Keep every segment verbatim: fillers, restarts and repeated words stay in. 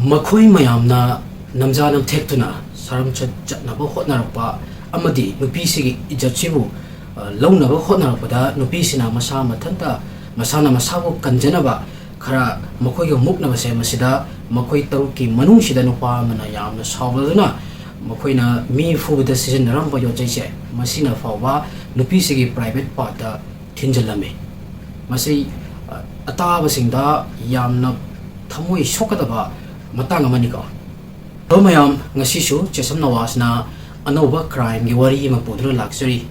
ꯃꯈꯣꯏ ꯃꯌꯥꯝꯅ ꯅꯝꯖꯥ ꯅꯝꯊꯦꯛꯇꯨꯅ ꯁꯥꯔꯝꯆꯠ ꯆꯠꯅꯕ ꯍꯣꯠꯅꯔꯛꯄ ꯑꯃꯗꯤ ꯅꯨꯄꯤꯁꯤꯒꯤ ꯏꯖꯠꯁꯤꯕꯨ, ꯑ, ꯂꯧꯅꯕ ꯍꯣꯠꯅꯔꯛꯄꯗ ꯅꯨꯄꯤꯁꯤꯅ ꯃꯁꯥ ꯃꯊꯟꯇ, ꯃꯁꯥꯅ ꯃꯁꯥꯕꯨ ꯀꯟꯖꯅꯕ ꯈꯔ ꯃꯈꯣꯏꯒ ꯃꯨꯛꯅꯕꯁꯦ, ꯃꯁꯤꯗ ꯃꯈꯣꯏ ꯇꯔꯨꯛꯀꯤ ꯃꯅꯨꯡꯁꯤꯗ ꯅꯨꯄꯥ ꯑꯃꯅ ꯌꯥꯝꯅ ꯁꯥꯎꯂꯗꯨꯅ ꯃꯈꯣꯏꯅ ꯃꯤ ꯐꯨꯕꯗ ꯁꯤꯖꯤꯟꯅꯔꯝꯕ ꯌꯣꯠꯆꯩꯁꯦ, ꯃꯁꯤꯅ ꯐꯥꯎꯕ ꯅꯨꯄꯤꯁꯤꯒꯤ private partꯇ ꯊꯤꯟꯖꯤꯜꯂꯝꯃꯤ꯫ ꯃꯁꯤ, ꯑ, ꯑꯇꯥꯕꯁꯤꯡꯗ ꯌꯥꯝꯅ ꯊꯃꯣꯏ ꯁꯣꯛꯀꯗꯕ ꯃꯇꯥꯡ ꯑꯃꯅꯤꯀꯣ꯫ ꯍꯜꯂꯣ ꯃꯌꯥꯝ, ꯉꯁꯤꯁꯨ ꯆꯦꯁꯝ ꯅꯋꯥꯖꯅ ꯑꯅꯧꯕ crimeꯒꯤ ꯋꯥꯔꯤ ꯑꯃ ꯄꯨꯗꯨꯅ ꯂꯥꯛꯆꯔꯤ꯫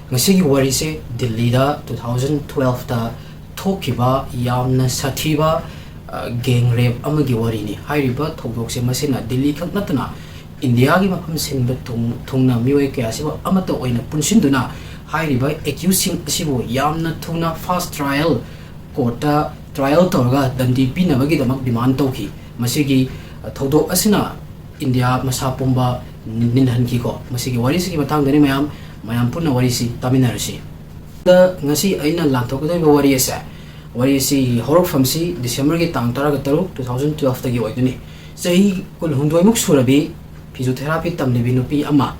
ꯉꯁꯤꯒꯤ ꯋꯥꯔꯤꯁꯦ ꯗꯤꯜꯂꯤꯗ two thousand twelveꯇ ꯊꯣꯛꯈꯤꯕ ꯌꯥꯝꯅ ꯁꯥꯊꯤꯕ, ꯑ, gang rape ꯑꯃꯒꯤ ꯋꯥꯔꯤꯅꯤ꯫ ꯍꯥꯏꯔꯤꯕ ꯊꯧꯗꯣꯛꯁꯦ ꯃꯁꯤꯅ ꯗꯤꯜꯂꯤ ꯈꯛ ꯅꯠꯇꯅ ꯏꯟꯗꯤꯌꯥꯒꯤ ꯃꯐꯝ ꯁꯤꯟꯕ ꯊꯨꯡ-, ꯊꯨꯡꯅ ꯃꯤꯑꯣꯏ ꯀꯌꯥꯁꯤꯕꯨ ꯑꯃꯠꯇ ꯑꯣꯏꯅ ꯄꯨꯟꯁꯤꯟꯗꯨꯅ ꯍꯥꯏꯔꯤꯕ accusedꯁꯤꯡ ꯑꯁꯤꯕꯨ ꯌꯥꯝꯅ ꯊꯨꯅ fast trial courtꯇ trial ꯇꯧꯔꯒ ꯗꯟꯗꯤ ꯄꯤꯅꯕꯒꯤꯗꯃꯛ demand ꯇꯧꯈꯤ꯫ ꯃꯁꯤꯒꯤ, ꯑ, ꯊꯧꯗꯣꯛ ꯑꯁꯤꯅ ꯏꯟꯗꯤꯌꯥ ꯃꯁꯥ ꯄꯨꯝꯕ ꯅꯤ-, ꯅꯤꯜꯍꯟꯈꯤꯀꯣ꯫ ꯃꯁꯤꯒꯤ ꯋꯥꯔꯤꯁꯤꯒꯤ ꯃꯇꯥꯡꯗꯅꯤ ꯃꯌꯥꯝ, ꯃꯌꯥꯝ ꯄꯨꯟꯅ ꯋꯥꯔꯤꯁꯤ ꯇꯥꯃꯤꯟꯅꯔꯁꯤ꯫ ꯗ ꯉꯁꯤ ꯑꯩꯅ ꯂꯥꯟꯊꯣꯛꯀꯗꯧꯔꯤꯕ ꯋꯥꯔꯤ ꯑꯁꯦ, ꯋꯥꯔꯤ ꯑꯁꯤꯒꯤ ꯍꯧꯔꯛꯐꯝꯁꯤ Decemberꯒꯤ ꯇꯥꯡ ꯇꯔꯥꯒ ꯇꯔꯨꯛ, two thousand twelveꯇꯒꯤ ꯑꯣꯏꯗꯣꯏꯅꯤ꯫ ꯆꯍꯤ ꯀꯨꯟꯍꯨꯝꯗꯣꯏꯃꯨꯛ ꯁꯨꯔꯕꯤ physiotherapy ꯇꯝꯂꯤꯕꯤ ꯅꯨꯄꯤ ꯑꯃ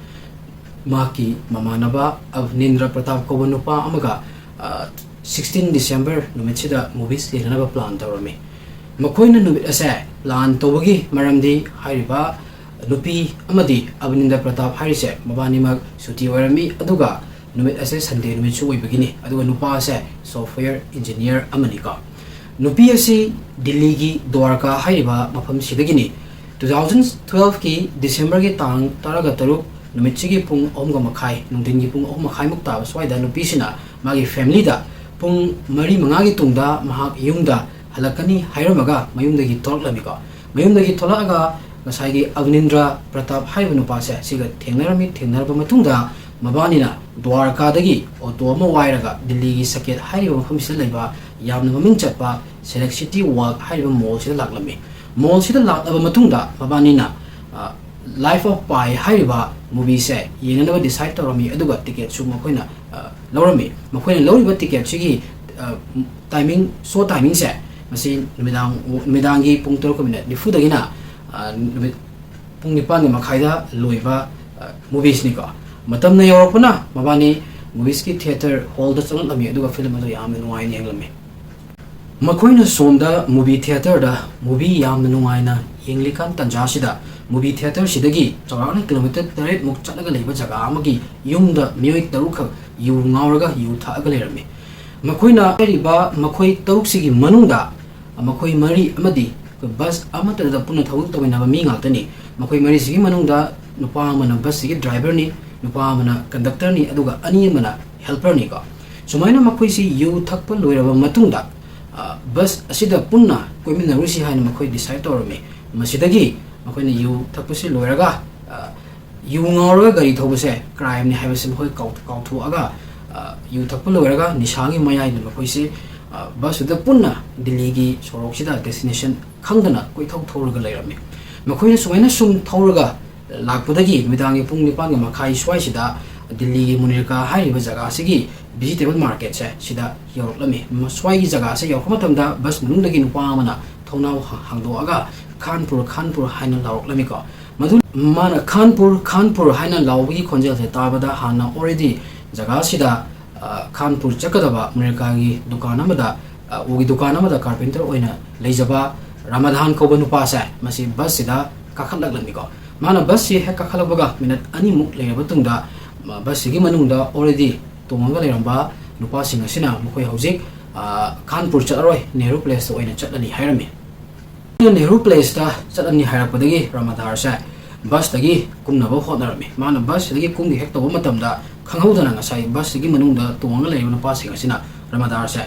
ꯃꯍꯥꯛꯀꯤ ꯃꯃꯥꯟꯅꯕ ꯑꯚꯅꯤꯟꯗ꯭ꯔ ꯄ꯭ꯔꯇꯥꯞ ꯀꯧꯕ ꯅꯨꯄꯥ ꯑꯃꯒ, ꯑ, sixteen December ꯅꯨꯃꯤꯠꯁꯤꯗ movies ꯌꯦꯡꯅꯅꯕ plan ꯇꯧꯔꯝꯃꯤ꯫ ꯃꯈꯣꯏꯅ ꯅꯨꯃꯤꯠ ꯑꯁꯦ plan ꯇꯧꯕꯒꯤ ꯃꯔꯝꯗꯤ ꯍꯥꯏꯔꯤꯕ ꯅꯨꯄꯤ ꯑꯃꯗꯤ ꯑꯚꯅꯤꯟꯗ꯭ꯔ ꯄ꯭ꯔꯇꯥꯞ ꯍꯥꯏꯔꯤꯁꯦ ꯃꯕꯥꯅꯤꯃꯛ ꯁꯨꯇꯤ ꯑꯣꯏꯔꯝꯃꯤ, ꯑꯗꯨꯒ ꯅꯨꯃꯤꯠ ꯑꯁꯦ Sunday ꯅꯨꯃꯤꯠꯁꯨ ꯑꯣꯏꯕꯒꯤꯅꯤ, ꯑꯗꯨꯒ ꯅꯨꯄꯥ ꯑꯁꯦ software engineer ꯑꯃꯅꯤꯀꯣ꯫ ꯅꯨꯄꯤ ꯑꯁꯤ ꯗꯤꯜꯂꯤꯒꯤ ꯗ꯭ꯋꯥꯔꯀꯥ ꯍꯥꯏꯔꯤꯕ ꯃꯐꯝꯁꯤꯗꯒꯤꯅꯤ꯫ Two thousand twelveꯀꯤ Decemberꯒꯤ ꯇꯥꯡ ꯇꯔꯥꯒ ꯇꯔꯨꯛ ꯅꯨꯃꯤꯠꯁꯤꯒꯤ ꯄꯨꯡ ꯑꯍꯨꯝꯒ ꯃꯈꯥꯏ, ꯅꯨꯡꯊꯤꯟꯒꯤ ꯄꯨꯡ ꯑꯍꯨꯝ ꯃꯈꯥꯏꯃꯨꯛ ꯇꯥꯕ ꯁ꯭ꯋꯥꯏꯗ ꯅꯨꯄꯤꯁꯤꯅ ꯃꯥꯒꯤ familyꯗ ꯄꯨꯡ ꯃꯔꯤ ꯃꯉꯥꯒꯤ ꯇꯨꯡꯗ ꯃꯍꯥꯛ ꯌꯨꯝꯗ ꯍꯜꯂꯛꯀꯅꯤ ꯍꯥꯏꯔꯝꯃꯒ ꯃꯌꯨꯝꯗꯒꯤ ꯊꯣꯛꯂꯛꯂꯝꯃꯤꯀꯣ꯫ ꯃꯌꯨꯝꯗꯒꯤ ꯊꯣꯛꯂꯛꯑꯒ ꯉꯁꯥꯏꯒꯤ ꯑꯚꯅꯤꯟꯗ꯭ꯔ ꯄ꯭ꯔꯇꯥꯞ ꯍꯥꯏꯔꯤꯕ ꯅꯨꯄꯥꯁꯦ ꯁꯤꯒ ꯊꯦꯡꯅꯔꯝꯃꯤ꯫ ꯊꯦꯡꯅꯔꯕ ꯃꯇꯨꯡꯗ ꯃꯕꯥꯅꯤꯅ ꯗ꯭ꯋꯥꯔꯀꯥꯗꯒꯤ ꯑꯣꯇꯣ ꯑꯃ ꯋꯥꯏꯔꯒ ꯗꯤꯜꯂꯤꯒꯤ ꯁꯀꯦꯠ ꯍꯥꯏꯔꯤꯕ ꯃꯐꯝꯁꯤꯗ ꯂꯩꯕ ꯌꯥꯝꯅ ꯃꯃꯤꯡ ꯆꯠꯄ Select City Walk ꯍꯥꯏꯔꯤꯕ mallꯁꯤꯗ ꯂꯥꯛꯂꯝꯃꯤ꯫ Mallꯁꯤꯗ ꯂꯥꯛꯂꯕ ꯃꯇꯨꯡꯗ ꯃꯕꯥꯅꯤꯅ, ꯑ, Life of Pi ꯍꯥꯏꯔꯤꯕ movieꯁꯦ ꯌꯦꯡꯅꯅꯕ decide ꯇꯧꯔꯝꯃꯤ, ꯑꯗꯨꯒ ticketꯁꯨ ꯃꯈꯣꯏꯅ, ꯑ, ꯂꯧꯔꯝꯃꯤ꯫ ꯃꯈꯣꯏꯅ ꯂꯧꯔꯤꯕ ticketꯁꯤꯒꯤ, ꯑ, timing, show timingꯁꯦ ꯃꯁꯤ ꯅꯨꯃꯤꯗꯥꯡ, ꯅꯨꯃꯤꯗꯥꯡꯒꯤ ꯄꯨꯡ ꯇꯔꯨꯛꯀ minute ꯅꯤꯐꯨꯗꯒꯤꯅ ꯑ, ꯅꯨꯃꯤꯠ ꯄꯨꯡ ꯅꯤꯄꯥꯟꯒꯤ ꯃꯈꯥꯏꯗ ꯂꯣꯏꯕ, ꯑ, moviesꯅꯤꯀꯣ꯫ ꯃꯇꯝꯅ ꯌꯧꯔꯛꯄꯅ ꯃꯕꯥꯅꯤ movieski theatre hallꯗ ꯆꯪꯂꯛꯂꯝꯃꯤ, ꯑꯗꯨꯒ film ꯑꯗꯨ ꯌꯥꯝꯅ ꯅꯨꯡꯉꯥꯏꯅ ꯌꯦꯡꯂꯝꯃꯤ꯫ ꯃꯈꯣꯏꯅ ꯁꯣꯝꯗ movie theatreꯗ movie ꯌꯥꯝꯅ ꯅꯨꯡꯉꯥꯏꯅ ꯌꯦꯡꯂꯤꯀꯥꯟ ꯇꯟꯖꯥꯁꯤꯗ, movie theatreꯁꯤꯗꯒꯤ ꯆꯥꯎꯔꯥꯛꯅ kilometre ꯇꯔꯦꯠꯃꯨꯛ ꯆꯠꯂꯒ ꯂꯩꯕ ꯖꯒꯥ ꯑꯃꯒꯤ ꯌꯨꯝꯗ ꯃꯤꯑꯣꯏ ꯇꯔꯨꯛꯈꯛ ꯌꯨ ꯉꯥꯎꯔꯒ ꯌꯨ ꯊꯛꯑꯒ ꯂꯩꯔꯝꯃꯤ꯫ ꯃꯈꯣꯏꯅ ꯍꯥꯏꯔꯤꯕ ꯃꯈꯣꯏ ꯇꯔꯨꯛꯁꯤꯒꯤ ꯃꯅꯨꯡꯗ ꯃꯈꯣꯏ ꯃꯔꯤ ꯑꯃꯗꯤ bus ꯑꯃꯠꯇꯗ ꯄꯨꯟꯅ ꯊꯧꯔꯤ ꯇꯧꯃꯤꯟꯅꯕ ꯃꯤ ꯉꯥꯛꯇꯅꯤ꯫ ꯃꯈꯣꯏ ꯃꯔꯤꯁꯤꯒꯤ ꯃꯅꯨꯡꯗ ꯅꯨꯄꯥ ꯑꯃꯅ busꯁꯤꯒꯤ driverꯅꯤ, ꯅꯨꯄꯥ ꯑꯃꯅ conductorꯅꯤ, ꯑꯗꯨꯒ ꯑꯅꯤ ꯑꯃꯅ helperꯅꯤꯀꯣ꯫ ꯁꯨꯃꯥꯏꯅ ꯃꯈꯣꯏꯁꯤ ꯌꯨ ꯊꯛꯄ ꯂꯣꯏꯔꯕ ꯃꯇꯨꯡꯗ, ꯑ, bus ꯑꯁꯤꯗ ꯄꯨꯟꯅ ꯀꯣꯏꯃꯤꯟꯅꯔꯨꯁꯤ ꯍꯥꯏꯅ ꯃꯈꯣꯏ decide ꯇꯧꯔꯝꯃꯤ꯫ ꯃꯁꯤꯗꯒꯤ ꯃꯈꯣꯏꯅ ꯌꯨ ꯊꯛꯄꯁꯤ ꯂꯣꯏꯔꯒ, ꯑ, ꯌꯨ ꯉꯥꯎꯔꯒ ꯒꯥꯔꯤ ꯊꯧꯕꯁꯦ crimeꯅꯤ ꯍꯥꯏꯕꯁꯤ ꯃꯈꯣꯏ ꯀꯥꯎ-, ꯀꯥꯎꯊꯣꯛꯑꯒ, ꯑ, ꯌꯨ ꯊꯛꯄ ꯂꯣꯏꯔꯒ ꯅꯤꯁꯥꯒꯤ ꯃꯌꯥꯏꯗ ꯃꯈꯣꯏꯁꯦ, ꯑ, busꯇꯨꯗ ꯄꯨꯟꯅ ꯗꯤꯜꯂꯤꯒꯤ ꯁꯣꯔꯣꯛꯁꯤꯗ destination ꯈꯪꯗꯅ ꯀꯣꯏꯊꯧ ꯊꯧꯔꯒ ꯂꯩꯔꯝꯃꯤ꯫ ꯃꯈꯣꯏꯅ ꯁꯨꯃꯥꯏꯅ ꯁꯨꯝ ꯊꯧꯔꯒ ꯂꯥꯛꯄꯗꯒꯤ ꯅꯨꯃꯤꯗꯥꯡꯒꯤ ꯄꯨꯡ ꯅꯤꯄꯥꯟꯒꯤ ꯃꯈꯥꯏ ꯁ꯭ꯋꯥꯏꯁꯤꯗ ꯗꯤꯜꯂꯤꯒꯤ ꯃꯨꯅꯤꯔꯀꯥ ꯍꯥꯏꯔꯤꯕ ꯖꯒꯥꯁꯤꯒꯤ vegetable marketꯁꯦ ꯁꯤꯗ ꯌꯧꯔꯛꯂꯝꯃꯤ꯫ ꯃ-, ꯁ꯭ꯋꯥꯏꯒꯤ ꯖꯒꯥꯁꯦ ꯌꯧꯔꯛꯄ ꯃꯇꯝꯗ bus ꯃꯅꯨꯡꯗꯒꯤ ꯅꯨꯄꯥ ꯑꯃꯅ ꯊꯣꯡꯅꯥꯎ ꯍꯥ-, ꯍꯥꯡꯗꯣꯛꯑꯒ "ꯈꯥꯟꯄꯨꯔ, ꯈꯥꯟꯄꯨꯔ" ꯍꯥꯏꯅ ꯂꯥꯎꯔꯛꯂꯝꯃꯤꯀꯣ꯫ ꯃꯗꯨ ꯃꯥꯅ "ꯈꯥꯟꯄꯨꯔ, ꯈꯥꯟꯄꯨꯔ" ꯍꯥꯏꯅ ꯂꯥꯎꯕꯒꯤ ꯈꯣꯟꯖꯦꯜꯁꯦ ꯇꯥꯕꯗ ꯍꯥꯟꯅ already ꯖꯒꯥꯁꯤꯗ, ꯑ, ꯈꯥꯟꯄꯨꯔ ꯆꯠꯀꯗꯕ ꯃꯨꯅꯤꯔꯀꯥꯒꯤ ꯗꯨꯀꯥꯟ ꯑꯃꯗ, ꯑ, ꯎꯒꯤ ꯗꯨꯀꯥꯟ ꯑꯃꯗ carpenter ꯑꯣꯏꯅ ꯂꯩꯖꯕ ꯔꯥꯃꯥꯙꯥꯟ ꯀꯧꯕ ꯅꯨꯄꯥꯁꯦ ꯃꯁꯤ busꯁꯤꯗ ꯀꯥꯈꯠꯂꯛꯂꯝꯃꯤꯀꯣ꯫ ꯃꯥꯅ busꯁꯤ ꯍꯦꯛ ꯀꯥꯈꯠꯂꯛꯄꯒ minute ꯑꯅꯤꯃꯨꯛ ꯂꯩꯔꯕ ꯃꯇꯨꯡꯗ, ꯃ-, busꯁꯤꯒꯤ ꯃꯅꯨꯡꯗ already ꯇꯣꯡꯉꯒ ꯂꯩꯔꯝꯕ ꯅꯨꯄꯥꯁꯤꯡ ꯑꯁꯤꯅ ꯃꯈꯣꯏ ꯍꯧꯖꯤꯛ, ꯑ, ꯈꯥꯟꯄꯨꯔ ꯆꯠꯂꯔꯣꯏ, ꯅꯦꯍꯔꯨ Palaceꯇ ꯑꯣꯏꯅ ꯆꯠꯂꯅꯤ ꯍꯥꯏꯔꯝꯃꯤ꯫ ꯅꯦꯍꯔꯨ Palaceꯇ ꯆꯠꯂꯅꯤ ꯍꯥꯏꯔꯛꯄꯗꯒꯤ ꯔꯥꯃꯥꯙꯥꯟꯁꯦ busꯇꯒꯤ ꯀꯨꯝꯅꯕ ꯍꯣꯠꯅꯔꯝꯃꯤ꯫ ꯃꯥꯅ busꯁꯤꯗꯒꯤ ꯀꯨꯝꯒꯦ ꯍꯦꯛ ꯇꯧꯕ ꯃꯇꯝꯗ ꯈꯪꯍꯧꯗꯅ ꯉꯁꯥꯏ busꯁꯤꯒꯤ ꯃꯅꯨꯡꯗ ꯇꯣꯡꯉꯒ ꯂꯩꯔꯤꯕ ꯅꯨꯄꯥꯁꯤꯡ ꯑꯁꯤꯅ ꯔꯥꯃꯥꯙꯥꯟꯁꯦ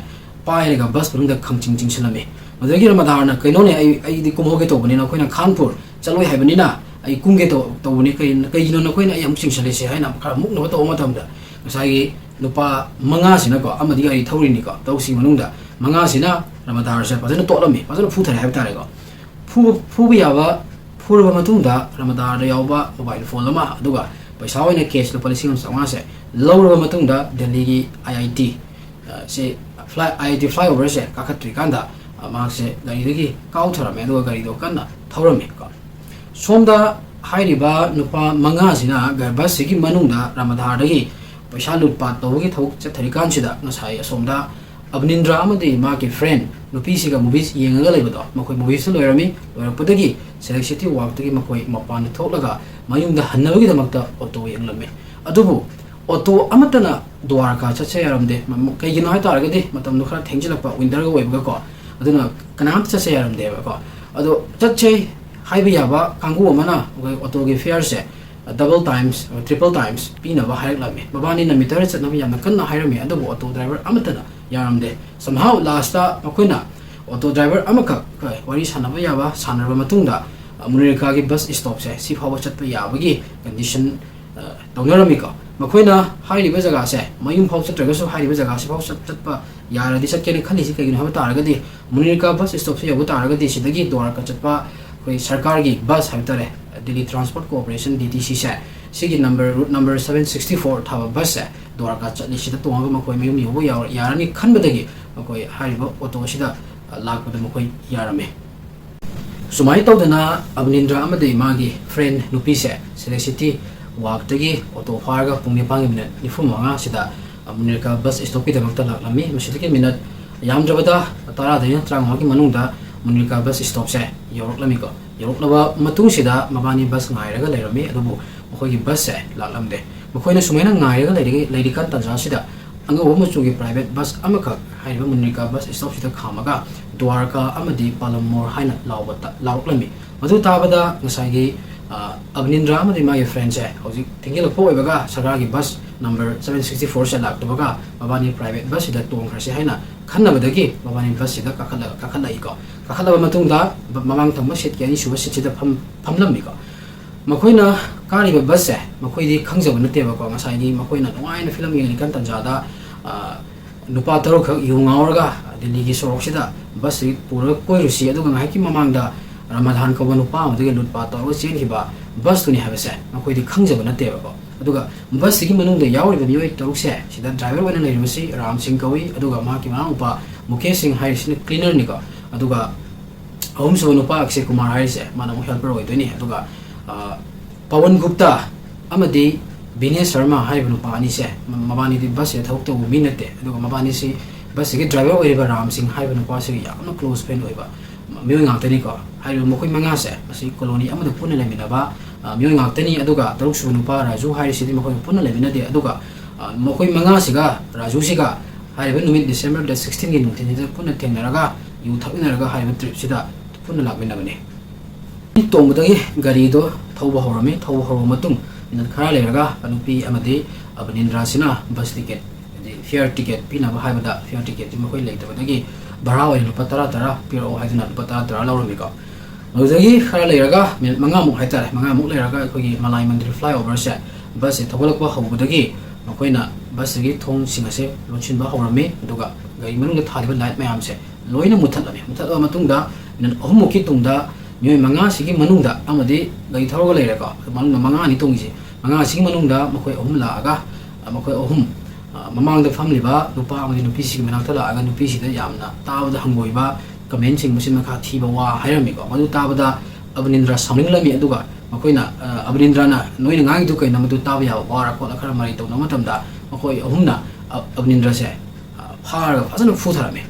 ꯄꯥꯏꯔꯒ bus ꯃꯅꯨꯡꯗ ꯈꯪꯆꯤꯡ ꯆꯤꯡꯁꯤꯜꯂꯝꯃꯤ꯫ ꯃꯗꯨꯗꯒꯤ ꯔꯥꯃꯥꯙꯥꯟꯅ "ꯀꯩꯅꯣꯅꯦ, ꯑꯩ, ꯑꯩꯗꯤ ꯀꯨꯝꯍꯧꯒꯦ ꯇꯧꯕꯅꯤ, ꯅꯈꯣꯏꯅ ꯈꯥꯟꯄꯨꯔ ꯆꯠꯂꯣꯏ ꯍꯥꯏꯕꯅꯤꯅ ꯑꯩ ꯀꯨꯝꯒꯦ ꯇꯧ-, ꯇꯧꯕꯅꯤ, ꯀꯩ-, ꯀꯩꯒꯤꯅꯣ ꯅꯈꯣꯏꯅ ꯑꯩ ꯑꯃꯨꯛ ꯆꯤꯡꯁꯤꯜꯂꯤꯁꯦ?" ꯍꯥꯏꯅ ꯈꯔ ꯃꯨꯛꯅꯕ ꯇꯧꯕ ꯃꯇꯝꯗ ꯉꯁꯥꯏꯒꯤ ꯅꯨꯄꯥ ꯃꯉꯥꯁꯤꯅꯀꯣ, ꯑꯃꯗꯤ ꯒꯥꯔꯤ ꯊꯧꯔꯤꯅꯤꯀꯣ, ꯇꯔꯨꯛꯁꯤꯒꯤ ꯃꯅꯨꯡꯗ ꯃꯉꯥꯁꯤꯅ ꯔꯥꯃꯥꯙꯥꯟꯁꯦ ꯐꯖꯅ ꯇꯣꯠꯂꯝꯃꯤ, ꯐꯖꯅ ꯐꯨꯊꯔꯦ ꯍꯥꯏꯕ ꯇꯥꯔꯦꯀꯣ꯫ ꯐꯨꯕ, ꯐꯨꯕ ꯌꯥꯕ ꯐꯨꯔꯕ ꯃꯇꯨꯡꯗ ꯔꯥꯃꯥꯙꯥꯟꯗ ꯌꯥꯎꯕ mobile phone ꯑꯃ, ꯑꯗꯨꯒ ꯄꯩꯁꯥ ꯑꯣꯏꯅ cash ꯂꯨꯄꯥ ꯂꯤꯁꯤꯡ ꯑꯃ ꯆꯥꯝꯃꯉꯥꯁꯦ ꯂꯧꯔꯕ ꯃꯇꯨꯡꯗ ꯗꯦꯜꯂꯤꯒꯤ IIT, ꯑ, ꯁꯤ fly-, IIT flyoverꯁꯦ ꯀꯥꯈꯠꯇ꯭ꯔꯤꯀꯥꯟꯗ ꯃꯍꯥꯛꯁꯦ ꯒꯥꯔꯤꯗꯒꯤ ꯀꯥꯎꯊꯔꯝꯃꯦ, ꯑꯗꯨꯒ ꯒꯥꯔꯤꯗꯣ ꯀꯟꯅ ꯊꯧꯔꯝꯃꯦ ꯀꯣ꯫ ꯁꯣꯝꯗ ꯍꯥꯏꯔꯤꯕ ꯅꯨꯄꯥ ꯃꯉꯥꯁꯤꯅ ꯒ-, ꯕꯁꯁꯤꯒꯤ ꯃꯅꯨꯡꯗ ꯔꯥꯃꯥꯙꯥꯔꯗꯒꯤ ꯄꯩꯁꯥ ꯂꯨꯠꯄꯥꯠ ꯇꯧꯕꯒꯤ ꯊꯕꯛ ꯆꯠꯊꯔꯤꯀꯥꯟꯁꯤꯗ, ꯉꯁꯥꯏ ꯑꯁꯣꯝꯗ ꯑꯕꯅꯤꯟꯗ꯭ꯔ ꯑꯃꯗꯤ ꯃꯥꯒꯤ friend ꯅꯨꯄꯤꯁꯤꯒ movies ꯌꯦꯡꯉꯒ ꯂꯩꯕꯗꯣ, ꯃꯈꯣꯏ moviesꯇ ꯂꯣꯏꯔꯝꯃꯤ꯫ ꯂꯣꯏꯔꯛꯄꯗꯒꯤ Select City Walkꯇꯒꯤ ꯃꯈꯣꯏ ꯃꯄꯥꯟꯗ ꯊꯣꯛꯂꯒ ꯃꯌꯨꯝꯗ ꯍꯟꯅꯕꯒꯤꯗꯃꯛꯇ auto ꯌꯦꯡꯂꯝꯃꯤ꯫ ꯑꯗꯨꯕꯨ auto ꯑꯃꯠꯇꯅ ꯗ꯭ꯋꯥꯔꯀꯥ ꯆꯠꯆ ꯌꯥꯔꯝꯗꯦ꯫ ꯃ-, ꯀꯩꯒꯤꯅꯣ ꯍꯥꯏ ꯇꯥꯔꯒꯗꯤ ꯃꯇꯝꯗꯣ ꯈꯔ ꯊꯦꯡꯖꯤꯜꯂꯛꯄ, winterꯒ ꯑꯣꯏꯕꯒꯀꯣ, ꯑꯗꯨꯅ ꯀꯅꯥꯝꯇ ꯆꯠꯆ ꯌꯥꯔꯝꯗꯦꯕꯀꯣ꯫ ꯑꯗꯣ ꯆꯠꯁꯦ ꯍꯥꯏꯕ ꯌꯥꯕ ꯀꯥꯡꯕꯨ ꯑꯃꯅ ꯑꯩꯈꯣꯏ autoꯒꯤ fareꯁꯦ double times, triple times ꯄꯤꯅꯕ ꯍꯥꯏꯔꯛꯂꯝꯃꯤ꯫ ꯃꯕꯥꯅꯤꯅ meter ꯆꯠꯅꯕ ꯌꯥꯝꯅ ꯀꯟꯅ ꯍꯥꯏꯔꯝꯃꯤ, ꯑꯗꯨꯕꯨ auto driver ꯑꯃꯠꯇꯅ ꯌꯥꯔꯝꯗꯦ꯫ Somehow lastꯇ ꯃꯈꯣꯏꯅ auto driver ꯑꯃꯈꯛ ꯋꯥꯔꯤ ꯁꯥꯟꯅꯕ ꯌꯥꯕ ꯁꯥꯟꯅꯔꯕ ꯃꯇꯨꯡꯗ, ꯑ, ꯃꯨꯅꯤꯔꯀꯥꯒꯤ bus stopꯁꯦ ꯁꯤ ꯐꯥꯎꯕ ꯆꯠꯄ ꯌꯥꯕꯒꯤ condition, ꯑ, ꯇꯧꯅꯔꯝꯃꯤꯀꯣ꯫ ꯃꯈꯣꯏꯅ ꯍꯥꯏꯔꯤꯕ ꯖꯒꯥꯁꯦ, ꯃꯌꯨꯝ ꯐꯥꯎ ꯆꯠꯇ꯭ꯔꯒꯁꯨ ꯍꯥꯏꯔꯤꯕ ꯖꯒꯥꯁꯤ ꯐꯥꯎ ꯆꯠ-, ꯆꯠꯄ ꯌꯥꯔꯗꯤ ꯆꯠꯀꯦꯅ ꯈꯜꯂꯤꯁꯤ ꯀꯩꯒꯤꯅꯣ ꯍꯥꯏꯕ ꯇꯥꯔꯒꯗꯤ, ꯃꯨꯅꯤꯔꯀꯥ bus stopꯁꯦ ꯌꯧꯕ ꯇꯥꯔꯒꯗꯤ ꯁꯤꯗꯒꯤ ꯗ꯭ꯋꯥꯔꯀꯥ ꯆꯠꯄ ꯑꯩꯈꯣꯏ ꯁꯔꯀꯥꯔꯒꯤ bus ꯍꯥꯏꯕ ꯇꯥꯔꯦ, Delhi Transport Corporation, DTCꯁꯦ, ꯁꯤꯒꯤ number, route number seven sixty four ꯊꯥꯕ busꯁꯦ ꯗ꯭ꯋꯥꯔꯀꯥ ꯆꯠꯂꯤ, ꯁꯤꯗ ꯇꯣꯡꯉꯒ ꯃꯈꯣꯏ ꯃꯌꯨꯝ ꯌꯧꯕ ꯌꯥꯎ-, ꯌꯥꯔꯅꯤ ꯈꯟꯕꯗꯒꯤ ꯃꯈꯣꯏ ꯍꯥꯏꯔꯤꯕ auto ꯑꯁꯤꯗ, ꯑ, ꯂꯥꯛꯄꯗ ꯃꯈꯣꯏ ꯌꯥꯔꯝꯃꯤ꯫ ꯁꯨꯃꯥꯏꯅ ꯇꯧꯗꯅ ꯑꯕꯅꯤꯟꯗ꯭ꯔ ꯑꯃꯗꯤ ꯃꯥꯒꯤ friend ꯅꯨꯄꯤꯁꯦ Select City Walkꯇꯒꯤ auto ꯐꯥꯔꯒ ꯄꯨꯡ ꯅꯤꯄꯥꯟꯒꯤ minute ꯅꯤꯐꯨ ꯃꯉꯥꯁꯤꯗ ꯃꯨꯅꯤꯔꯀꯥ bus stopꯀꯤꯗꯃꯛꯇ ꯂꯥꯛꯂꯝꯃꯤ꯫ ꯃꯁꯤꯗꯒꯤ minute ꯌꯥꯝꯗ꯭ꯔꯕꯗ ꯇꯔꯥꯗꯒꯤꯅ ꯇꯔꯥꯃꯉꯥꯒꯤ ꯃꯅꯨꯡꯗ ꯃꯨꯅꯤꯔꯀꯥ bus stopꯁꯦ ꯌꯧꯔꯛꯂꯝꯃꯤꯀꯣ꯫ ꯌꯧꯔꯛꯂꯕ ꯃꯇꯨꯡꯁꯤꯗ ꯃꯕꯥꯅꯤ bus ꯉꯥꯏꯔꯒ ꯂꯩꯔꯝꯃꯤ, ꯑꯗꯨꯕꯨ ꯃꯈꯣꯏꯒꯤ busꯁꯦ ꯂꯥꯛꯂꯝꯗꯦ꯫ ꯃꯈꯣꯏꯅ ꯁꯨꯃꯥꯏꯅ ꯉꯥꯏꯔꯒ ꯂꯩꯔꯤ-, ꯂꯩꯔꯤꯀꯥꯟ ꯇꯥꯟꯖꯥꯁꯤꯗ ꯑꯉꯧꯕ ꯃꯆꯨꯒꯤ private bus ꯑꯃꯈꯛ ꯍꯥꯏꯔꯤꯕ ꯃꯨꯅꯤꯔꯀꯥ bus stopꯁꯤꯗ ꯈꯥꯝꯃꯒ ꯗ꯭ꯋꯥꯔꯀꯥ ꯑꯃꯗꯤ ꯄꯥꯂꯝꯃꯣꯔ ꯍꯥꯏꯅ ꯂꯥꯎꯕ ꯇ-, ꯂꯥꯎꯔꯛꯂꯝꯃꯤ꯫ ꯃꯗꯨ ꯇꯥꯕꯗ ꯉꯁꯥꯏꯒꯤ, ꯑ, ꯑꯕꯅꯤꯟꯗ꯭ꯔ ꯑꯃꯗꯤ ꯃꯥꯒꯤ friendꯁꯦ ꯍꯧꯖꯤꯛ ꯊꯦꯡꯖꯤꯜꯂꯛꯄ ꯑꯣꯏꯕꯒ ꯁꯔꯀꯥꯔꯒꯤ bus number seven sixty fourꯁꯦ ꯂꯥꯛꯇꯕꯒ ꯃꯕꯥꯅꯤ private busꯁꯤꯗ ꯇꯣꯡꯈ꯭ꯔꯁꯤ ꯍꯥꯏꯅ ꯈꯟꯅꯕꯗꯒꯤ ꯃꯕꯥꯅꯤ busꯁꯤꯗ ꯀꯥꯈꯠꯂ-, ꯀꯥꯈꯠꯂꯛꯏꯀꯣ꯫ ꯀꯥꯈꯠꯂꯕ ꯃꯇꯨꯡꯗ ꯕ-, ꯃꯃꯥꯡ ꯊꯪꯕ seatꯀꯤ ꯑꯅꯤꯁꯨꯕ seatꯁꯤꯗ ꯐꯝ-, ꯐꯝꯂꯝꯃꯤꯀꯣ꯫ ꯃꯈꯣꯏꯅ ꯀꯥꯔꯤꯕ busꯁꯦ ꯃꯈꯣꯏꯗꯤ ꯈꯪꯖꯕ ꯅꯠꯇꯦꯕꯀꯣ꯫ ꯉꯁꯥꯏꯒꯤ ꯃꯈꯣꯏꯅ ꯅꯨꯡꯉꯥꯏꯅ film ꯌꯦꯡꯂꯤꯀꯥꯟ ꯇꯥꯟꯖꯥꯗ, ꯑ, ꯅꯨꯄꯥ ꯇꯔꯨꯛꯈꯛ ꯌꯨ ꯉꯥꯎꯔꯒ ꯗꯤꯜꯂꯤꯒꯤ ꯁꯣꯔꯣꯛꯁꯤꯗ busꯁꯤ ꯄꯨꯔꯒ ꯀꯣꯏꯔꯨꯁꯤ, ꯑꯗꯨꯒ ꯉꯥꯏꯍꯥꯛꯀꯤ ꯃꯃꯥꯡꯗ ꯔꯃꯥꯗꯥꯟ ꯀꯧꯕ ꯅꯨꯄꯥ ꯑꯃꯗꯒꯤ ꯂꯨꯠꯄꯥꯠ ꯇꯧꯔꯒ ꯆꯦꯟꯈꯤꯕ busꯇꯨꯅꯤ ꯍꯥꯏꯕꯁꯦ ꯃꯈꯣꯏꯗꯤ ꯈꯪꯖꯕ ꯅꯠꯇꯦꯕꯀꯣ꯫ ꯑꯗꯨꯒ busꯁꯤꯒꯤ ꯃꯅꯨꯡꯗ ꯌꯥꯎꯔꯤꯕ ꯃꯤꯑꯣꯏ ꯇꯔꯨꯛꯁꯦ, ꯁꯤꯗ driver ꯑꯣꯏꯅ ꯂꯩꯔꯤꯕꯁꯤ ꯔꯥꯝ ꯁꯤꯡ ꯀꯧꯏ, ꯑꯗꯨꯒ ꯃꯍꯥꯛꯀꯤ ꯃꯅꯥꯎꯅꯨꯄꯥ ꯃꯨꯀꯦꯁ ꯁꯤꯡ ꯍꯥꯏꯔꯤꯁꯤꯅ cleaner ꯅꯤꯀꯣ, ꯑꯗꯨꯒ ꯑꯍꯨꯝꯁꯨꯕ ꯅꯨꯄꯥ ꯑꯛꯁꯦ ꯀꯨꯃꯥꯔ ꯍꯥꯏꯔꯤꯁꯦ ꯃꯥꯅ ꯑꯃꯨꯛ helper ꯑꯣꯏꯗꯣꯏꯅꯤ꯫ ꯑꯗꯨꯒ, ꯑ, ꯄꯋꯟ ꯒꯨꯞꯇꯥ ꯑꯃꯗꯤ ꯕꯤꯅꯦꯁ ꯁꯔꯃ ꯍꯥꯏꯔꯤꯕ ꯅꯨꯄꯥ ꯑꯅꯤꯁꯦ, ꯃ-, ꯃꯕꯥꯅꯤꯗꯤ ꯕꯁꯁꯤꯗ ꯊꯕꯛ ꯇꯧꯕ ꯃꯤ ꯅꯠꯇꯦ꯫ ꯑꯗꯨꯒ ꯃꯕꯥꯅꯤꯁꯤ ꯕꯁꯁꯤꯒꯤ driver ꯑꯣꯏꯔꯤꯕ ꯔꯥꯝ ꯁꯤꯡ ꯍꯥꯏꯔꯤꯕ ꯅꯨꯄꯥꯁꯤꯒ ꯌꯥꯝꯅ close friend ꯑꯣꯏꯕ ꯃꯤꯑꯣꯏ ꯉꯥꯛꯇꯅꯤꯀꯣ꯫ ꯍꯥꯏꯔꯤꯕ ꯃꯈꯣꯏ ꯃꯉꯥꯁꯦ ꯑꯁꯤ colony ꯑꯃꯗ ꯄꯨꯟꯅ ꯂꯩꯃꯤꯟꯅꯕ, ꯑ, ꯃꯤꯑꯣꯏ ꯉꯥꯛꯇꯅꯤ꯫ ꯑꯗꯨꯒ ꯇꯔꯨꯛꯁꯨꯕ ꯅꯨꯄꯥ ꯔꯥꯖꯨ ꯍꯥꯏꯔꯤꯁꯤꯗꯤ ꯃꯈꯣꯏꯒ ꯄꯨꯟꯅ ꯂꯩꯃꯤꯟꯅꯗꯦ꯫ ꯑꯗꯨꯒ, ꯑ, ꯃꯈꯣꯏ ꯃꯉꯥꯁꯤꯒ ꯔꯥꯖꯨꯁꯤꯒ ꯍꯥꯏꯔꯤꯕ ꯅꯨꯃꯤꯠ December date sixteen ꯒꯤ ꯅꯨꯡꯊꯤꯜꯁꯤꯗ ꯄꯨꯟꯅ ꯊꯦꯡꯅꯔꯒ ꯌꯨ ꯊꯛꯃꯤꯟꯅꯔꯒ ꯍꯥꯏꯔꯤꯕ trip ꯁꯤꯗ ꯄꯨꯟꯅ ꯂꯥꯛꯃꯤꯟꯅꯕꯅꯤ꯫ ꯇꯣꯡꯕꯗꯒꯤ ꯒꯥꯔꯤꯗꯣ ꯊꯧꯕ ꯍꯧꯔꯝꯃꯤ꯫ ꯊꯧꯕ ꯍꯧꯔꯕ ꯃꯇꯨꯡ minute ꯈꯔ ꯂꯩꯔꯒ ꯅꯨꯄꯤ ꯑꯃꯗꯤ ꯑꯕꯅꯤꯟꯗ꯭ꯔꯥꯁꯤꯅ bus ticket, ꯍꯥꯏꯗꯤ fare ticket ꯄꯤꯅꯕ ꯍꯥꯏꯕꯗ fare ticket ꯇꯤ ꯃꯈꯣꯏ ꯂꯩꯇꯕꯗꯒꯤ ꯚꯔꯥ ꯑꯣꯏꯅ ꯂꯨꯄꯥ ꯇꯔꯥ ꯇꯔꯥ ꯄꯤꯔꯛꯑꯣ ꯍꯥꯏꯗꯨꯅ ꯂꯨꯄꯥ ꯇꯔꯥ ꯇꯔꯥ ꯂꯧꯔꯝꯃꯤꯀꯣ꯫ ꯑꯗꯨꯗꯒꯤ ꯈꯔ ꯂꯩꯔꯒ minute ꯃꯉꯥꯃꯨꯛ ꯍꯥꯏꯇꯥꯔꯦ, ꯃꯉꯥꯃꯨꯛ ꯂꯩꯔꯒ ꯑꯩꯈꯣꯏꯒꯤ ꯃꯂꯥꯏ ꯃꯟꯗꯤꯔ flyover ꯁꯦ bus ꯁꯦ ꯊꯧꯒꯠꯂꯛꯄ ꯍꯧꯕꯗꯒꯤ ꯃꯈꯣꯏꯅ bus ꯁꯤꯒꯤ ꯊꯣꯡꯁꯤꯡ ꯑꯁꯦ ꯂꯣꯟꯁꯤꯟꯕ ꯍꯧꯔꯝꯃꯤ꯫ ꯑꯗꯨꯒ ꯒꯥꯔꯤ ꯃꯅꯨꯡꯗ ꯊꯥꯜꯂꯤꯕ light ꯃꯌꯥꯝꯁꯦ ꯂꯣꯏꯅ ꯃꯨꯠꯊꯠꯂꯝꯃꯤ꯫ ꯃꯨꯠꯊꯠꯂꯕ ꯃꯇꯨꯡꯗ minute ꯑꯍꯨꯝꯃꯨꯛꯀꯤ ꯇꯨꯡꯗ ꯃꯤꯑꯣꯏ ꯃꯉꯥꯁꯤꯒꯤ ꯃꯅꯨꯡꯗ ꯑꯃꯗꯤ ꯒꯥꯔꯤ ꯊꯧꯔꯒ ꯂꯩꯔꯦꯀꯣ, ꯃꯅꯨꯡꯗ ꯃꯉꯥꯅꯤ ꯇꯣꯡꯉꯤꯁꯦ, ꯃꯉꯥꯁꯤꯒꯤ ꯃꯅꯨꯡꯗ ꯃꯈꯣꯏ ꯑꯍꯨꯝ ꯂꯥꯛꯑꯒ, ꯑ, ꯃꯈꯣꯏ ꯑꯍꯨꯝ, ꯑ, ꯃꯃꯥꯡꯗ ꯐꯝꯂꯤꯕ ꯅꯨꯄꯥ ꯑꯃꯗꯤ ꯅꯨꯄꯤꯁꯤꯒꯤ ꯃꯅꯥꯛꯇ ꯂꯥꯛꯑꯒ ꯅꯨꯄꯤꯁꯤꯗ ꯌꯥꯝꯅ ꯇꯥꯕꯗ ꯍꯪꯒꯣꯏꯕ comment ꯁꯤꯡ, ꯃꯆꯤꯟ ꯃꯈꯥ ꯊꯤꯕ ꯋꯥ ꯍꯥꯏꯔꯝꯃꯤꯀꯣ꯫ ꯃꯗꯨ ꯇꯥꯕꯗ ꯑꯕꯅꯤꯟꯗ꯭ꯔ ꯁꯥꯎꯅꯤꯡꯂꯝꯃꯤ꯫ ꯑꯗꯨꯒ ꯃꯈꯣꯏꯅ, ꯑ, ꯑꯕꯅꯤꯟꯗ꯭ꯔꯅ "ꯅꯣꯏꯅ ꯉꯥꯡꯉꯤꯗꯨ ꯀꯩꯅꯣ? ꯃꯗꯨ ꯇꯥꯕ ꯌꯥꯕ ꯋꯥꯔ?" ꯈꯣꯠꯂ ꯈꯔ ꯃꯔꯩ ꯇꯧꯅꯕ ꯃꯇꯝꯗ ꯃꯈꯣꯏ ꯑꯍꯨꯝꯅ, ꯑ-, ꯑꯕꯅꯤꯟꯗ꯭ꯔꯁꯦ, ꯑ, ꯐꯥꯔꯒ ꯐꯖꯅ ꯐꯨꯊꯔꯝꯃꯤ꯫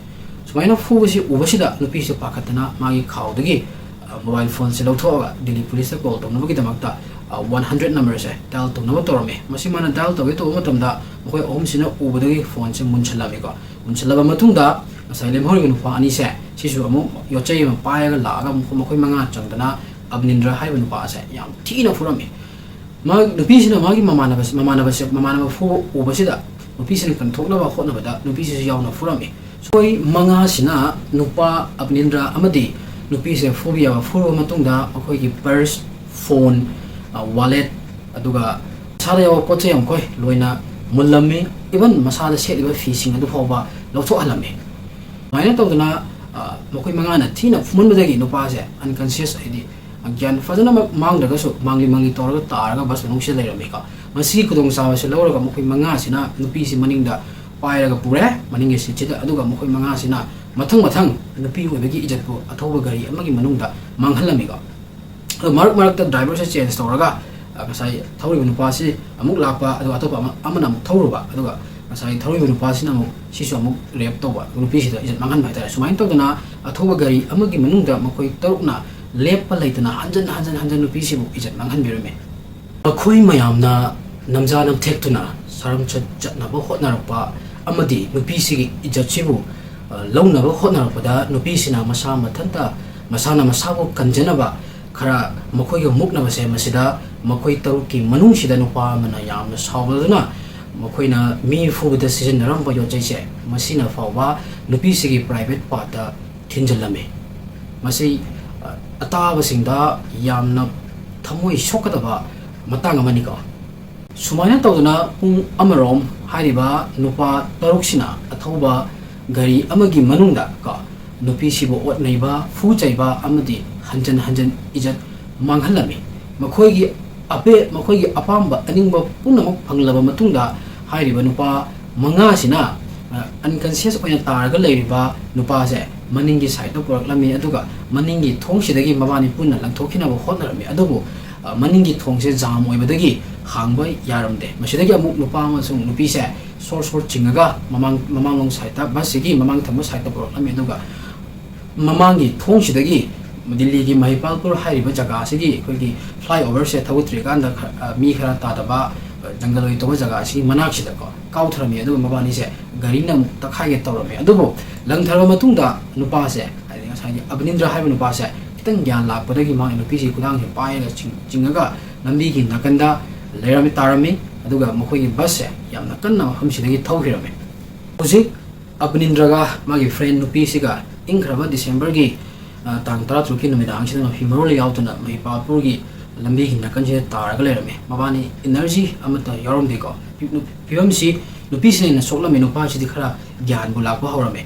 ꯁꯨꯃꯥꯏꯅ ꯐꯨꯕꯁꯤ ꯎꯕꯁꯤꯗ ꯅꯨꯄꯤꯁꯤ ꯄꯥꯈꯠꯇꯅ ꯃꯥꯒꯤ ꯈꯥꯎꯗꯒꯤ, ꯑ, mobile phone ꯁꯦ ꯂꯧꯊꯣꯛꯑꯒ Delhi police ꯇ call ꯇꯧꯅꯕꯒꯤꯗꯃꯛꯇ, ꯑ, one hundred number ꯁꯦ dial ꯇꯧꯅꯕ ꯇꯧꯔꯝꯃꯤ꯫ ꯃꯁꯤ ꯃꯥꯅ dial ꯇꯧꯒꯦ ꯇꯧꯕ ꯃꯇꯝꯗ ꯃꯈꯣꯏ ꯑꯍꯨꯝꯁꯤꯅ ꯎꯕꯗꯒꯤ phone ꯁꯦ ꯃꯨꯟꯁꯤꯜꯂꯝꯃꯤꯀꯣ꯫ ꯃꯨꯟꯁꯤꯜꯂꯕ ꯃꯇꯨꯡꯗ ꯉꯁꯥꯏ ꯂꯦꯝꯍꯧꯔꯤꯕ ꯅꯨꯄꯥ ꯑꯅꯤꯁꯦ ꯁꯤꯁꯨ ꯑꯃꯨꯛ ꯌꯣꯠꯆꯩ ꯑꯃ ꯄꯥꯏꯔꯒ ꯂꯥꯛꯑꯒ ꯑꯃꯨꯛ ꯃꯈꯣꯏ ꯃꯉꯥ ꯆꯪꯗꯅ ꯑꯕꯅꯤꯟꯗ꯭ꯔ ꯍꯥꯏꯔꯤꯕ ꯅꯨꯄꯥ ꯑꯁꯦ ꯌꯥꯝ ꯊꯤꯅ ꯐꯨꯔꯝꯃꯤ꯫ ꯃꯥ-, ꯅꯨꯄꯤꯁꯤꯅ ꯃꯥꯒꯤ ꯃꯃꯥꯟꯅꯕꯁꯤ-, ꯃꯃꯥꯟꯅꯕꯁꯦ, ꯃꯃꯥꯟꯅꯕ ꯐꯨꯕ ꯎꯕꯁꯤꯗ ꯅꯨꯄꯤꯁꯤꯅ ꯀꯟꯊꯣꯛꯅꯕ ꯍꯣꯠꯅꯕꯗ ꯅꯨꯄꯤꯁꯤꯁꯨ ꯌꯥꯎꯅ ꯐꯨꯔꯝꯃꯤ꯫ ꯃꯈꯣꯏ ꯃꯉꯥꯁꯤꯅ ꯅꯨꯄꯥ ꯑꯕꯅꯤꯟꯗ꯭ꯔ ꯑꯃꯗꯤ ꯅꯨꯄꯤꯁꯦ ꯐꯨꯕ ꯌꯥꯕ ꯐꯨꯔꯕ ꯃꯇꯨꯡꯗ ꯃꯈꯣꯏꯒꯤ purse, phone, ꯑ, wallet, ꯑꯗꯨꯒ ꯃꯁꯥꯗ ꯌꯥꯎꯕ ꯄꯣꯠ ꯆꯩ ꯌꯥꯝꯈꯣꯏ ꯂꯣꯏꯅ ꯃꯨꯜꯂꯝꯃꯤ꯫ Even ꯃꯁꯥꯗ ꯁꯦꯠꯂꯤꯕ ꯐꯤꯁꯤꯡ ꯑꯗꯨ ꯐꯥꯎꯕ ꯂꯧꯊꯣꯛꯍꯜꯂꯝꯃꯤ꯫ ꯑꯗꯨꯃꯥꯏꯅ ꯇꯧꯗꯅ, ꯑ, ꯃꯈꯣꯏ ꯃꯉꯥꯅ ꯊꯤꯅ ꯐꯨꯃꯟꯕꯗꯒꯤ ꯅꯨꯄꯥꯁꯦ unconscious, ꯍꯥꯏꯗꯤ ꯒ꯭ꯌꯥꯟ ꯐꯖꯅꯃꯛ ꯃꯥꯡꯗ꯭ꯔꯒꯁꯨ ꯃꯥꯡꯂꯤ ꯃꯥꯡꯂꯤ ꯇꯧꯔꯒ ꯇꯥꯔꯒ bus ꯃꯅꯨꯡꯁꯤꯗ ꯂꯩꯔꯝꯃꯤꯀꯣ꯫ ꯃꯁꯤꯒꯤ ꯈꯨꯗꯣꯡꯆꯥꯕꯁꯤ ꯂꯧꯔꯒ ꯃꯈꯣꯏ ꯃꯉꯥꯁꯤꯅ ꯅꯨꯄꯤꯁꯤ ꯃꯅꯤꯡꯗ ꯄꯥꯏꯔꯒ ꯄꯨꯔꯦ ꯃꯅꯤꯡꯒꯤ ꯁꯤꯠꯁꯤꯗ, ꯑꯗꯨꯒ ꯃꯈꯣꯏ ꯃꯉꯥꯁꯤꯅ ꯃꯊꯪ ꯃꯊꯪ ꯅꯨꯄꯤ ꯑꯣꯏꯕꯒꯤ ꯏꯖꯠꯄꯨ ꯑꯊꯧꯕ ꯒꯥꯔꯤ ꯑꯃꯒꯤ ꯃꯅꯨꯡꯗ ꯃꯥꯡꯍꯜꯂꯝꯃꯤꯀꯣ꯫ ꯑꯗꯣ ꯃꯔꯛ ꯃꯔꯛꯇ ꯗ꯭ꯔꯥꯏꯚꯔꯁꯦ ꯆꯦꯟꯖ ꯇꯧꯔꯒ, ꯑ, ꯉꯁꯥꯏ ꯊꯧꯔꯤꯕ ꯅꯨꯄꯥꯁꯤ ꯑꯃꯨꯛ ꯂꯥꯛꯄ, ꯑꯗꯨꯒ ꯑꯇꯣꯞꯄ ꯑꯃ, ꯑꯃꯅ ꯑꯃꯨꯛ ꯊꯧꯔꯨꯕ, ꯑꯗꯨꯒ ꯉꯁꯥꯏ ꯊꯧꯔꯤꯕ ꯅꯨꯄꯥꯁꯤꯅ ꯑꯃꯨꯛ ꯁꯤꯁꯨ ꯑꯃꯨꯛ ꯔꯦꯞ ꯇꯧꯕ, ꯅꯨꯄꯤꯁꯤꯗ ꯏꯖꯠ ꯃꯥꯡꯍꯟꯕ ꯍꯥꯏꯇꯥꯔꯦ꯫ ꯁꯨꯃꯥꯏꯅ ꯇꯧꯗꯅ ꯑꯊꯧꯕ ꯒꯥꯔꯤ ꯑꯃꯒꯤ ꯃꯅꯨꯡꯗ ꯃꯈꯣꯏ ꯇꯔꯨꯛꯅ ꯂꯦꯞꯄ ꯂꯩꯇꯅ ꯍꯟꯖꯟ ꯍꯟꯖꯟ ꯍꯟꯖꯟ ꯅꯨꯄꯤꯁꯤꯕꯨ ꯏꯖꯠ ꯃꯥꯡꯍꯟꯕꯤꯔꯝꯃꯤ꯫ ꯃꯈꯣꯏ ꯃꯌꯥꯝꯅ ꯅꯝꯖꯥ ꯅꯝꯊꯦꯛꯇꯨꯅ ꯁꯥꯔꯝꯆꯠ ꯆꯠꯅꯕ ꯍꯣꯠꯅꯔꯛꯄ ꯑꯃꯗꯤ ꯅꯨꯄꯤꯁꯤꯒꯤ ꯏꯖꯠꯁꯤꯕꯨ, ꯑ, ꯂꯧꯅꯕ ꯍꯣꯠꯅꯔꯛꯄꯗ ꯅꯨꯄꯤꯁꯤꯅ ꯃꯁꯥ ꯃꯊꯟꯇ, ꯃꯁꯥꯅ ꯃꯁꯥꯕꯨ ꯀꯟꯖꯅꯕ ꯈꯔ ꯃꯈꯣꯏꯒ ꯃꯨꯛꯅꯕꯁꯦ, ꯃꯁꯤꯗ ꯃꯈꯣꯏ ꯇꯔꯨꯛꯀꯤ ꯃꯅꯨꯡꯁꯤꯗ ꯅꯨꯄꯥ ꯑꯃꯅ ꯌꯥꯝꯅ ꯁꯥꯎꯂꯗꯨꯅ ꯃꯈꯣꯏꯅ ꯃꯤ ꯐꯨꯕꯗ ꯁꯤꯖꯤꯟꯅꯔꯝꯕ ꯌꯣꯠ ꯆꯩꯁꯦ ꯃꯁꯤꯅ ꯐꯥꯎꯕ ꯅꯨꯄꯤꯁꯤꯒꯤ ꯄ꯭ꯔꯥꯏꯚꯦꯠ ꯄꯥꯔꯠꯇ ꯊꯤꯟꯖꯤꯜꯂꯝꯃꯤ꯫ ꯃꯁꯤ, ꯑ, ꯑꯇꯥꯕꯁꯤꯡꯗ ꯌꯥꯝꯅ ꯊꯃꯣꯏ ꯁꯣꯛꯀꯗꯕ ꯃꯇꯥꯡ ꯑꯃꯅꯤꯀꯣ꯫ ꯁꯨꯃꯥꯏꯅ ꯇꯧꯗꯅ ꯄꯨꯡ ꯑꯃꯔꯣꯝ ꯍꯥꯏꯔꯤꯕ ꯅꯨꯄꯥ ꯇꯔꯨꯛꯁꯤꯅ ꯑꯊꯧꯕ ꯒꯥꯔꯤ ꯑꯃꯒꯤ ꯃꯅꯨꯡꯗ ꯀꯣ, ꯅꯨꯄꯤꯁꯤꯕꯨ ꯑꯣꯠ ꯅꯩꯕ, ꯐꯨ ꯆꯩꯕ ꯑꯃꯗꯤ ꯍꯟꯖꯟ ꯍꯟꯖꯟ ꯏꯖꯠ ꯃꯥꯡꯍꯜꯂꯝꯃꯤ꯫ ꯃꯈꯣꯏꯒꯤ ꯑꯄꯦ-, ꯃꯈꯣꯏꯒꯤ ꯑꯄꯥꯝꯕ ꯑꯅꯤꯡꯕ ꯄꯨꯝꯅꯃꯛ ꯐꯪꯂꯕ ꯃꯇꯨꯡꯗ ꯍꯥꯏꯔꯤꯕ ꯅꯨꯄꯥ ꯃꯉꯥꯁꯤꯅ, ꯑ, unconscious ꯑꯣꯏꯅ ꯇꯥꯔꯒ ꯂꯩꯔꯤꯕ ꯅꯨꯄꯥꯁꯦ ꯃꯅꯤꯡꯒꯤ ꯁꯥꯏꯠꯇ ꯄꯨꯔꯛꯂꯝꯃꯤ, ꯑꯗꯨꯒ ꯃꯅꯤꯡꯒꯤ ꯊꯣꯡꯁꯤꯗꯒꯤ ꯃꯕꯥꯅꯤ ꯄꯨꯟꯅ ꯂꯪꯊꯣꯛꯈꯤꯅꯕ ꯍꯣꯠꯅꯔꯝꯃꯤ꯫ ꯑꯗꯨꯕꯨ, ꯑ, ꯃꯅꯤꯡꯒꯤ ꯊꯣꯡꯁꯦ ꯖꯥꯝ ꯑꯣꯏꯕꯗꯒꯤ ꯍꯥꯡꯕ ꯌꯥꯔꯝꯗꯦ꯫ ꯃꯁꯤꯗꯒꯤ ꯑꯃꯨꯛ ꯅꯨꯄꯥ ꯑꯃꯁꯨꯡ ꯅꯨꯄꯤꯁꯦ ꯁꯣꯔ ꯁꯣꯔ ꯆꯤꯡꯉꯒ ꯃꯃꯥꯡ, ꯃꯃꯥꯡꯂꯣꯝ ꯁꯥꯏꯠꯇ, ꯕꯁꯁꯤꯒꯤ ꯃꯃꯥꯡ ꯊꯪꯕ ꯁꯥꯏꯠꯇ ꯄꯨꯔꯛꯂꯝꯃꯤ, ꯑꯗꯨꯒ ꯃꯃꯥꯡꯒꯤ ꯊꯣꯡꯁꯤꯗꯒꯤ ꯗꯤꯜꯂꯤꯒꯤ ꯃꯍꯤꯄꯥꯜꯄꯨꯔ ꯍꯥꯏꯔꯤꯕ ꯖꯒꯥꯁꯤꯒꯤ ꯑꯩꯈꯣꯏꯒꯤ flyover ꯁꯦ ꯊꯧꯒꯠꯇ꯭ꯔꯤꯀꯥꯟꯗ ꯈ-, ꯑ, ꯃꯤ ꯈꯔ ꯇꯥꯗꯕ, ꯑ, ꯖꯪꯒꯜ ꯑꯣꯏ ꯇꯧꯕ ꯖꯒꯥ ꯑꯁꯤꯒꯤ ꯃꯅꯥꯛꯁꯤꯗꯀꯣ ꯀꯥꯎꯊꯔꯝꯃꯤ, ꯑꯗꯨꯒ ꯃꯕꯥꯅꯤꯁꯦ ꯒꯥꯔꯤꯅ ꯑꯃꯨꯛ ꯇꯛꯈꯥꯏꯒꯦ ꯇꯧꯔꯝꯃꯤ꯫ ꯑꯗꯨꯕꯨ ꯂꯪꯊꯔꯕ ꯃꯇꯨꯡꯗ ꯅꯨꯄꯥꯁꯦ, ꯍꯥꯏꯗꯤ ꯉꯁꯥꯏꯒꯤ ꯑꯕꯅꯤꯟꯗ꯭ꯔ ꯍꯥꯏꯕ ꯅꯨꯄꯥꯁꯦ ꯈꯤꯇꯪ ꯒ꯭ꯌꯥꯟ ꯂꯥꯛꯄꯗꯒꯤ ꯃꯥꯒꯤ ꯅꯨꯄꯤꯁꯤ ꯈꯨꯗꯥꯡꯁꯦ ꯄꯥꯏꯔꯒ ꯆꯤꯡ-, ꯆꯤꯡꯉꯒ ꯂꯝꯕꯤꯒꯤ ꯅꯥꯀꯟꯗ ꯂꯩꯔꯝꯃꯤ, ꯇꯥꯔꯝꯃꯤ꯫ ꯑꯗꯨꯒ ꯃꯈꯣꯏꯒꯤ ꯕꯁꯁꯦ ꯌꯥꯝꯅ ꯀꯟꯅ ꯃꯐꯝꯁꯤꯗꯒꯤ ꯊꯧꯈꯤꯔꯝꯃꯤ꯫ ꯍꯧꯖꯤꯛ ꯑꯕꯅꯤꯟꯗ꯭ꯔꯒ ꯃꯥꯒꯤ friend ꯅꯨꯄꯤꯁꯤꯒ ꯏꯪꯈ꯭ꯔꯕ ꯗꯤꯁꯦꯝꯕꯔꯒꯤ, ꯑ, ꯇꯥꯡ ꯇꯔꯥꯇꯔꯨꯛꯀꯤ ꯅꯨꯃꯤꯗꯥꯡꯁꯤꯗ ꯃꯐꯤ ꯃꯔꯣꯜ ꯌꯥꯎꯗꯅ ꯃꯍꯤꯄꯥꯜꯄꯨꯔꯒꯤ ꯂꯝꯕꯤꯒꯤ ꯅꯥꯀꯟꯁꯤꯗ ꯇꯥꯔꯒ ꯂꯩꯔꯝꯃꯤ꯫ ꯃꯕꯥꯅꯤ energy ꯑꯃꯠꯇ ꯌꯥꯎꯔꯝꯗꯦꯀꯣ꯫ ꯐꯤ-, ꯅꯨ-, ꯐꯤꯕꯝꯁꯤ ꯅꯨꯄꯤꯁꯤꯅ ꯍꯦꯟꯅ ꯁꯣꯛꯂꯝꯃꯤ, ꯅꯨꯄꯥꯁꯤꯗꯤ ꯈꯔ ꯒ꯭ꯌꯥꯟꯕꯨ ꯂꯥꯛꯄ ꯍꯧꯔꯝꯃꯤ꯫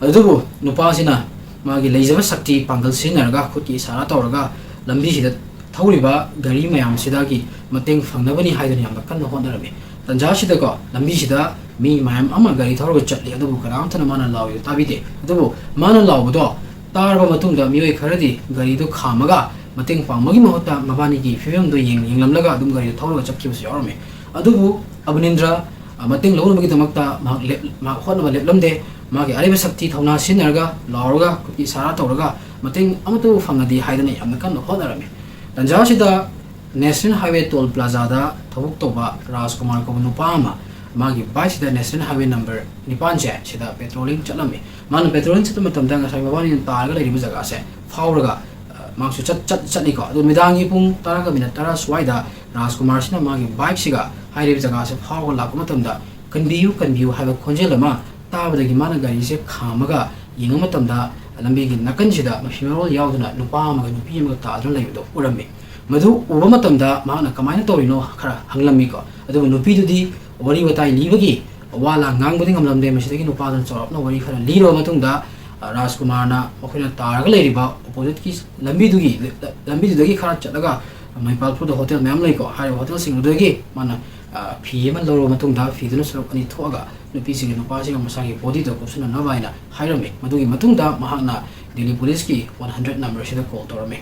ꯑꯗꯨꯕꯨ ꯅꯨꯄꯥꯁꯤꯅ ꯃꯥꯒꯤ ꯂꯩꯖꯕ ꯁꯛꯇꯤ ꯄꯥꯡꯒꯜ ꯁꯤꯖꯤꯟꯅꯔꯒ ꯈꯨꯠꯀꯤ ꯏꯁꯥꯔꯥ ꯇꯧꯔꯒ ꯂꯝꯕꯤꯁꯤꯗ ꯊꯧꯔꯤꯕ ꯒꯥꯔꯤ ꯃꯌꯥꯝꯁꯤꯗꯒꯤ ꯃꯇꯦꯡ ꯐꯪꯅꯕꯅꯤ ꯍꯥꯏꯗꯨꯅ ꯌꯥꯝꯅ ꯀꯟꯅ ꯍꯣꯠꯅꯔꯝꯃꯤ꯫ ꯇꯟꯖꯥꯁꯤꯗꯀꯣ ꯂꯝꯕꯤꯁꯤꯗ ꯃꯤ ꯃꯌꯥꯝ ꯑꯃ ꯒꯥꯔꯤ ꯊꯧꯔꯒ ꯆꯠꯂꯤ, ꯑꯗꯨꯕꯨ ꯀꯅꯥꯝꯇꯅ ꯃꯥꯅ ꯂꯥꯎꯔꯤꯗꯨ ꯇꯥꯕꯤꯗꯦ꯫ ꯑꯗꯨꯕꯨ ꯃꯥꯅ ꯂꯥꯎꯕꯗꯣ ꯇꯥꯔꯕ ꯃꯇꯨꯡꯗ ꯃꯤꯑꯣꯏ ꯈꯔꯗꯤ ꯒꯥꯔꯤꯗꯨ ꯈꯥꯝꯃꯒ ꯃꯇꯦꯡ ꯄꯥꯡꯕꯒꯤ ꯃꯍꯨꯠꯇ ꯃꯕꯥꯅꯤꯒꯤ ꯐꯤꯕꯝꯗꯨ ꯌꯦꯡ-, ꯌꯦꯡꯂꯝꯂꯒ ꯑꯗꯨꯝ ꯒꯥꯔꯤꯗꯨ ꯊꯧꯔꯒ ꯆꯠꯈꯤꯕꯁꯨ ꯌꯥꯎꯔꯝꯃꯤ꯫ ꯑꯗꯨꯕꯨ ꯑꯕꯅꯤꯟꯗ꯭ꯔ, ꯑ, ꯃꯇꯦꯡ ꯂꯧꯅꯕꯒꯤꯗꯃꯛꯇ ꯃꯍꯥꯛ ꯂꯦꯞ-, ꯃꯍꯥꯛ ꯍꯣꯠꯅꯕ ꯂꯦꯞꯂꯝꯗꯦ꯫ ꯃꯥꯒꯤ ꯑꯔꯩꯕ ꯁꯛꯇꯤ ꯊꯧꯅꯥ ꯁꯤꯖꯤꯟꯅꯔꯒ ꯂꯥꯎꯔꯒ ꯈꯨꯠꯀꯤ ꯏꯁꯥꯔꯥ ꯇꯧꯔꯒ ꯃꯇꯦꯡ ꯑꯃꯠꯇꯕꯨ ꯐꯪꯉꯗꯤ ꯍꯥꯏꯗꯅ ꯌꯥꯝꯅ ꯀꯟꯅ ꯍꯣꯠꯅꯔꯝꯃꯤ꯫ ꯇꯟꯖꯥ ꯑꯁꯤꯗ ꯅꯦꯁꯅꯦꯜ ꯍꯥꯏꯋꯦ ꯇꯣꯜ ꯄ꯭ꯂꯥꯖꯥꯗ ꯊꯕꯛ ꯇꯧꯕ ꯔꯥꯖꯀꯨꯃꯥꯔ ꯀꯧꯕ ꯅꯨꯄꯥ ꯑꯃ ꯃꯥꯒꯤ ꯕꯥꯏꯛꯁꯤꯗ ꯅꯦꯁꯅꯦꯜ ꯍꯥꯏꯋꯦ ꯅꯝꯕꯔ ꯅꯤꯄꯥꯟꯁꯦ ꯁꯤꯗ ꯄꯦꯇ꯭ꯔꯣꯂꯤꯡ ꯆꯠꯂꯝꯃꯤ꯫ ꯃꯥꯅ ꯄꯦꯇ꯭ꯔꯣꯂꯤꯡ ꯆꯠꯄ ꯃꯇꯝꯗ ꯉꯁꯥꯏ ꯃꯕꯥꯅꯤꯅ ꯇꯥꯔꯒ ꯂꯩꯔꯤꯕ ꯖꯒꯥꯁꯦ ꯐꯥꯎꯔꯒ, ꯑ, ꯃꯍꯥꯛꯁꯨ ꯆꯠ-, ꯆꯠ-, ꯆꯠꯂꯤꯀꯣ꯫ ꯑꯗꯨ ꯅꯨꯃꯤꯗꯥꯡꯒꯤ ꯄꯨꯡ ꯇꯔꯥꯒ ꯃꯤꯅꯠ ꯇꯔꯥ ꯁ꯭ꯋꯥꯏꯗ ꯔꯥꯖꯀꯨꯃꯥꯔꯁꯤꯅ ꯃꯥꯒꯤ ꯕꯥꯏꯛꯁꯤꯒ ꯍꯥꯏꯔꯤꯕ ꯖꯒꯥꯁꯦ ꯐꯥꯎꯔꯒ ꯂꯥꯛꯄ ꯃꯇꯝꯗ "ꯀꯟꯕꯤꯌꯨ, ꯀꯟꯕꯤꯌꯨ" ꯍꯥꯏꯕ ꯈꯣꯟꯖꯦꯜ ꯑꯃ ꯇꯥꯕꯗꯒꯤ ꯃꯥꯅ ꯒꯥꯔꯤꯁꯦ ꯈꯥꯝꯃꯒ ꯌꯦꯡꯕ ꯃꯇꯝꯗ ꯂꯝꯕꯤꯒꯤ ꯅꯥꯀꯟꯁꯤꯗ ꯃꯐꯤ ꯃꯔꯣꯜ ꯌꯥꯎꯗꯅ ꯅꯨꯄꯥ ꯑꯃꯒ ꯅꯨꯄꯤ ꯑꯃꯒ ꯇꯥꯗꯨꯅ ꯂꯩꯕꯗꯣ ꯎꯔꯝꯃꯤ꯫ ꯃꯗꯨ ꯎꯕ ꯃꯇꯝꯗ ꯃꯍꯥꯛꯅ ꯀꯃꯥꯏꯅ ꯇꯧꯔꯤꯅꯣ ꯈꯔ ꯍꯪꯂꯝꯃꯤꯀꯣ꯫ ꯑꯗꯨꯕꯨ ꯅꯨꯄꯤꯗꯨꯗꯤ ꯋꯥꯔꯤ ꯋꯥꯇꯥꯏ ꯂꯤꯕꯒꯤ, ꯋꯥ ꯂꯥꯡ ꯉꯥꯡꯕꯗꯤ ꯉꯝꯂꯝꯗꯦ꯫ ꯃꯁꯤꯗꯒꯤ ꯅꯨꯄꯥꯗꯨꯅ ꯆꯥꯎꯔꯥꯛꯅ ꯋꯥꯔꯤ ꯈꯔ ꯂꯤꯔꯕ ꯃꯇꯨꯡꯗ, ꯑ, ꯔꯥꯖꯀꯨꯃꯥꯔꯅ ꯃꯈꯣꯏꯅ ꯇꯥꯔꯒ ꯂꯩꯔꯤꯕ ꯑꯣꯄꯣꯖꯤꯠꯀꯤ ꯂꯝꯕꯤꯗꯨꯒꯤ, ꯂꯝꯕꯤꯗꯨꯗꯒꯤ ꯈꯔ ꯆꯠꯂꯒ ꯃꯩꯄꯥꯜꯄꯨꯔꯗ ꯍꯣꯇꯦꯜ ꯃꯌꯥꯝ ꯂꯩꯀꯣ꯫ ꯍꯥꯏꯔꯤꯕ ꯍꯣꯇꯦꯜꯁꯤꯡꯗꯨꯗꯒꯤ ꯃꯥꯅ, ꯑ, ꯐꯤ ꯑꯃ ꯂꯧꯔꯕ ꯃꯇꯨꯡꯗ ꯐꯤꯗꯨꯅ ꯁꯔꯨꯛ ꯑꯅꯤ ꯊꯣꯛꯑꯒ ꯅꯨꯄꯤꯁꯤꯒ ꯅꯨꯄꯥꯁꯤꯒ ꯃꯁꯥꯒꯤ ꯕꯣꯗꯤꯗ ꯀꯨꯞꯁꯟꯅꯅꯕ ꯍꯥꯏꯅ ꯍꯥꯏꯔꯝꯃꯤ꯫ ꯃꯗꯨꯒꯤ ꯃꯇꯨꯡꯗ ꯃꯍꯥꯛꯅ ꯗꯦꯜꯂꯤ ꯄꯨꯂꯤꯁꯀꯤ ꯋꯥꯟ ꯍꯟꯗ꯭ꯔꯦꯠ ꯅꯝꯕꯔꯁꯤꯗ ꯀꯣꯜ ꯇꯧꯔꯝꯃꯤ꯫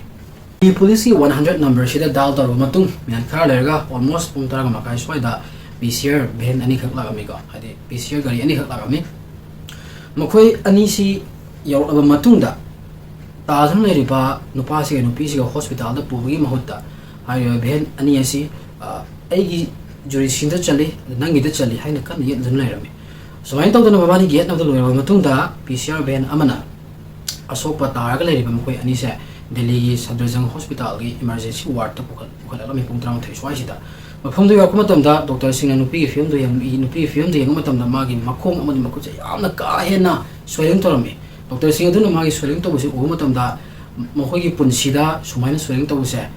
ꯗꯦꯜꯂꯤ ꯄꯨꯂꯤꯁꯀꯤ ꯋꯥꯟ ꯍꯟꯗ꯭ꯔꯦꯠ ꯅꯝꯕꯔꯁꯤꯗ ꯗꯥꯏꯜ ꯇꯧꯔꯕ ꯃꯇꯨꯡ ꯃꯤꯅꯠ ꯈꯔ ꯂꯩꯔꯒ ꯑꯣꯜꯃꯣꯁ ꯄꯨꯡ ꯇꯔꯥꯒ ꯃꯈꯥꯏ ꯁ꯭ꯋꯥꯏꯗ ꯄꯤ ꯁꯤ ꯑꯥꯔ ꯚꯦꯟ ꯑꯅꯤꯈꯛ ꯂꯥꯛꯑꯝꯃꯤꯀꯣ, ꯍꯥꯏꯗꯤ ꯄꯤ ꯁꯤ ꯑꯥꯔ ꯒꯥꯔꯤ ꯑꯅꯤꯈꯛ ꯂꯥꯛꯑꯝꯃꯤ꯫ ꯃꯈꯣꯏ ꯑꯅꯤꯁꯤ ꯌꯧꯔꯛꯂꯕ ꯃꯇꯨꯡꯗ ꯇꯥꯗꯨꯅ ꯂꯩꯔꯤꯕ ꯅꯨꯄꯥꯁꯤꯒ ꯅꯨꯄꯤꯁꯤꯒ ꯍꯣꯁꯄꯤꯇꯥꯜꯗ ꯄꯨꯕꯒꯤ ꯃꯍꯨꯠꯇ ꯍꯥꯏꯔꯤꯕ ꯚꯦꯟ ꯑꯅꯤ ꯑꯁꯤ, ꯑ, "ꯑꯩꯒꯤ ꯖꯨꯔꯤꯁꯤꯡꯗ ꯆꯜꯂꯤ, ꯅꯪꯒꯤꯗ ꯆꯜꯂꯤ" ꯍꯥꯏꯅ ꯀꯟꯅ ꯌꯦꯠꯅꯗꯨꯅ ꯂꯩꯔꯝꯃꯤ꯫ ꯁꯨꯃꯥꯏꯅ ꯇꯧꯗꯅ ꯃꯕꯥꯅꯤꯒꯤ ꯌꯦꯠꯅꯕꯗ ꯂꯣꯏꯔꯕ ꯃꯇꯨꯡꯗ ꯄꯤ ꯁꯤ ꯑꯥꯔ ꯚꯦꯟ ꯑꯃꯅ ꯑꯁꯣꯛꯄ ꯇꯥꯔꯒ ꯂꯩꯔꯤꯕ ꯃꯈꯣꯏ ꯑꯅꯤꯁꯦ ꯗꯦꯜꯂꯤꯒꯤ ꯁꯐꯗꯔꯖꯪ ꯍꯣꯁꯄꯤꯇꯥꯜꯒꯤ ꯏꯃꯔꯖꯦꯟꯁꯤ ꯋꯥꯔꯗꯇ ꯄꯨꯈꯠ-, ꯄꯨꯈꯠꯂꯛꯂꯝꯃꯤ ꯄꯨꯡ ꯇꯔꯥꯃꯥꯊꯣꯏ ꯁ꯭ꯋꯥꯏꯁꯤꯗ꯫ ꯃꯐꯝꯗꯨ ꯌꯧꯔꯛꯄ ꯃꯇꯝꯗ ꯗꯣꯛꯇꯔꯁꯤꯡꯅ ꯅꯨꯄꯤꯒꯤ ꯐꯤꯕꯝꯗꯨ ꯌꯦꯡ-, ꯅꯨꯄꯤꯒꯤ ꯐꯤꯕꯝꯗꯨ ꯌꯦꯡꯕ ꯃꯇꯝꯗ ꯃꯥꯒꯤ ꯃꯈꯣꯡ ꯑꯃꯗꯤ ꯃꯈꯨꯠꯁꯦ ꯌꯥꯝꯅ ꯀꯥ ꯍꯦꯟꯅ ꯁ꯭ꯋꯦꯂꯤꯡ ꯇꯧꯔꯝꯃꯤ꯫ ꯗꯣꯛꯇꯔꯁꯤꯡ ꯑꯗꯨꯅ ꯃꯥꯒꯤ ꯁ꯭ꯋꯦꯂꯤꯡ ꯇꯧꯕꯁꯤ ꯎꯕ ꯃꯇꯝꯗ ꯃꯈꯣꯏꯒꯤ ꯄꯨꯟꯁꯤꯗ ꯁꯨꯃꯥꯏꯅ ꯁ꯭ꯋꯦꯂꯤꯡ ꯇꯧꯕꯁꯦ,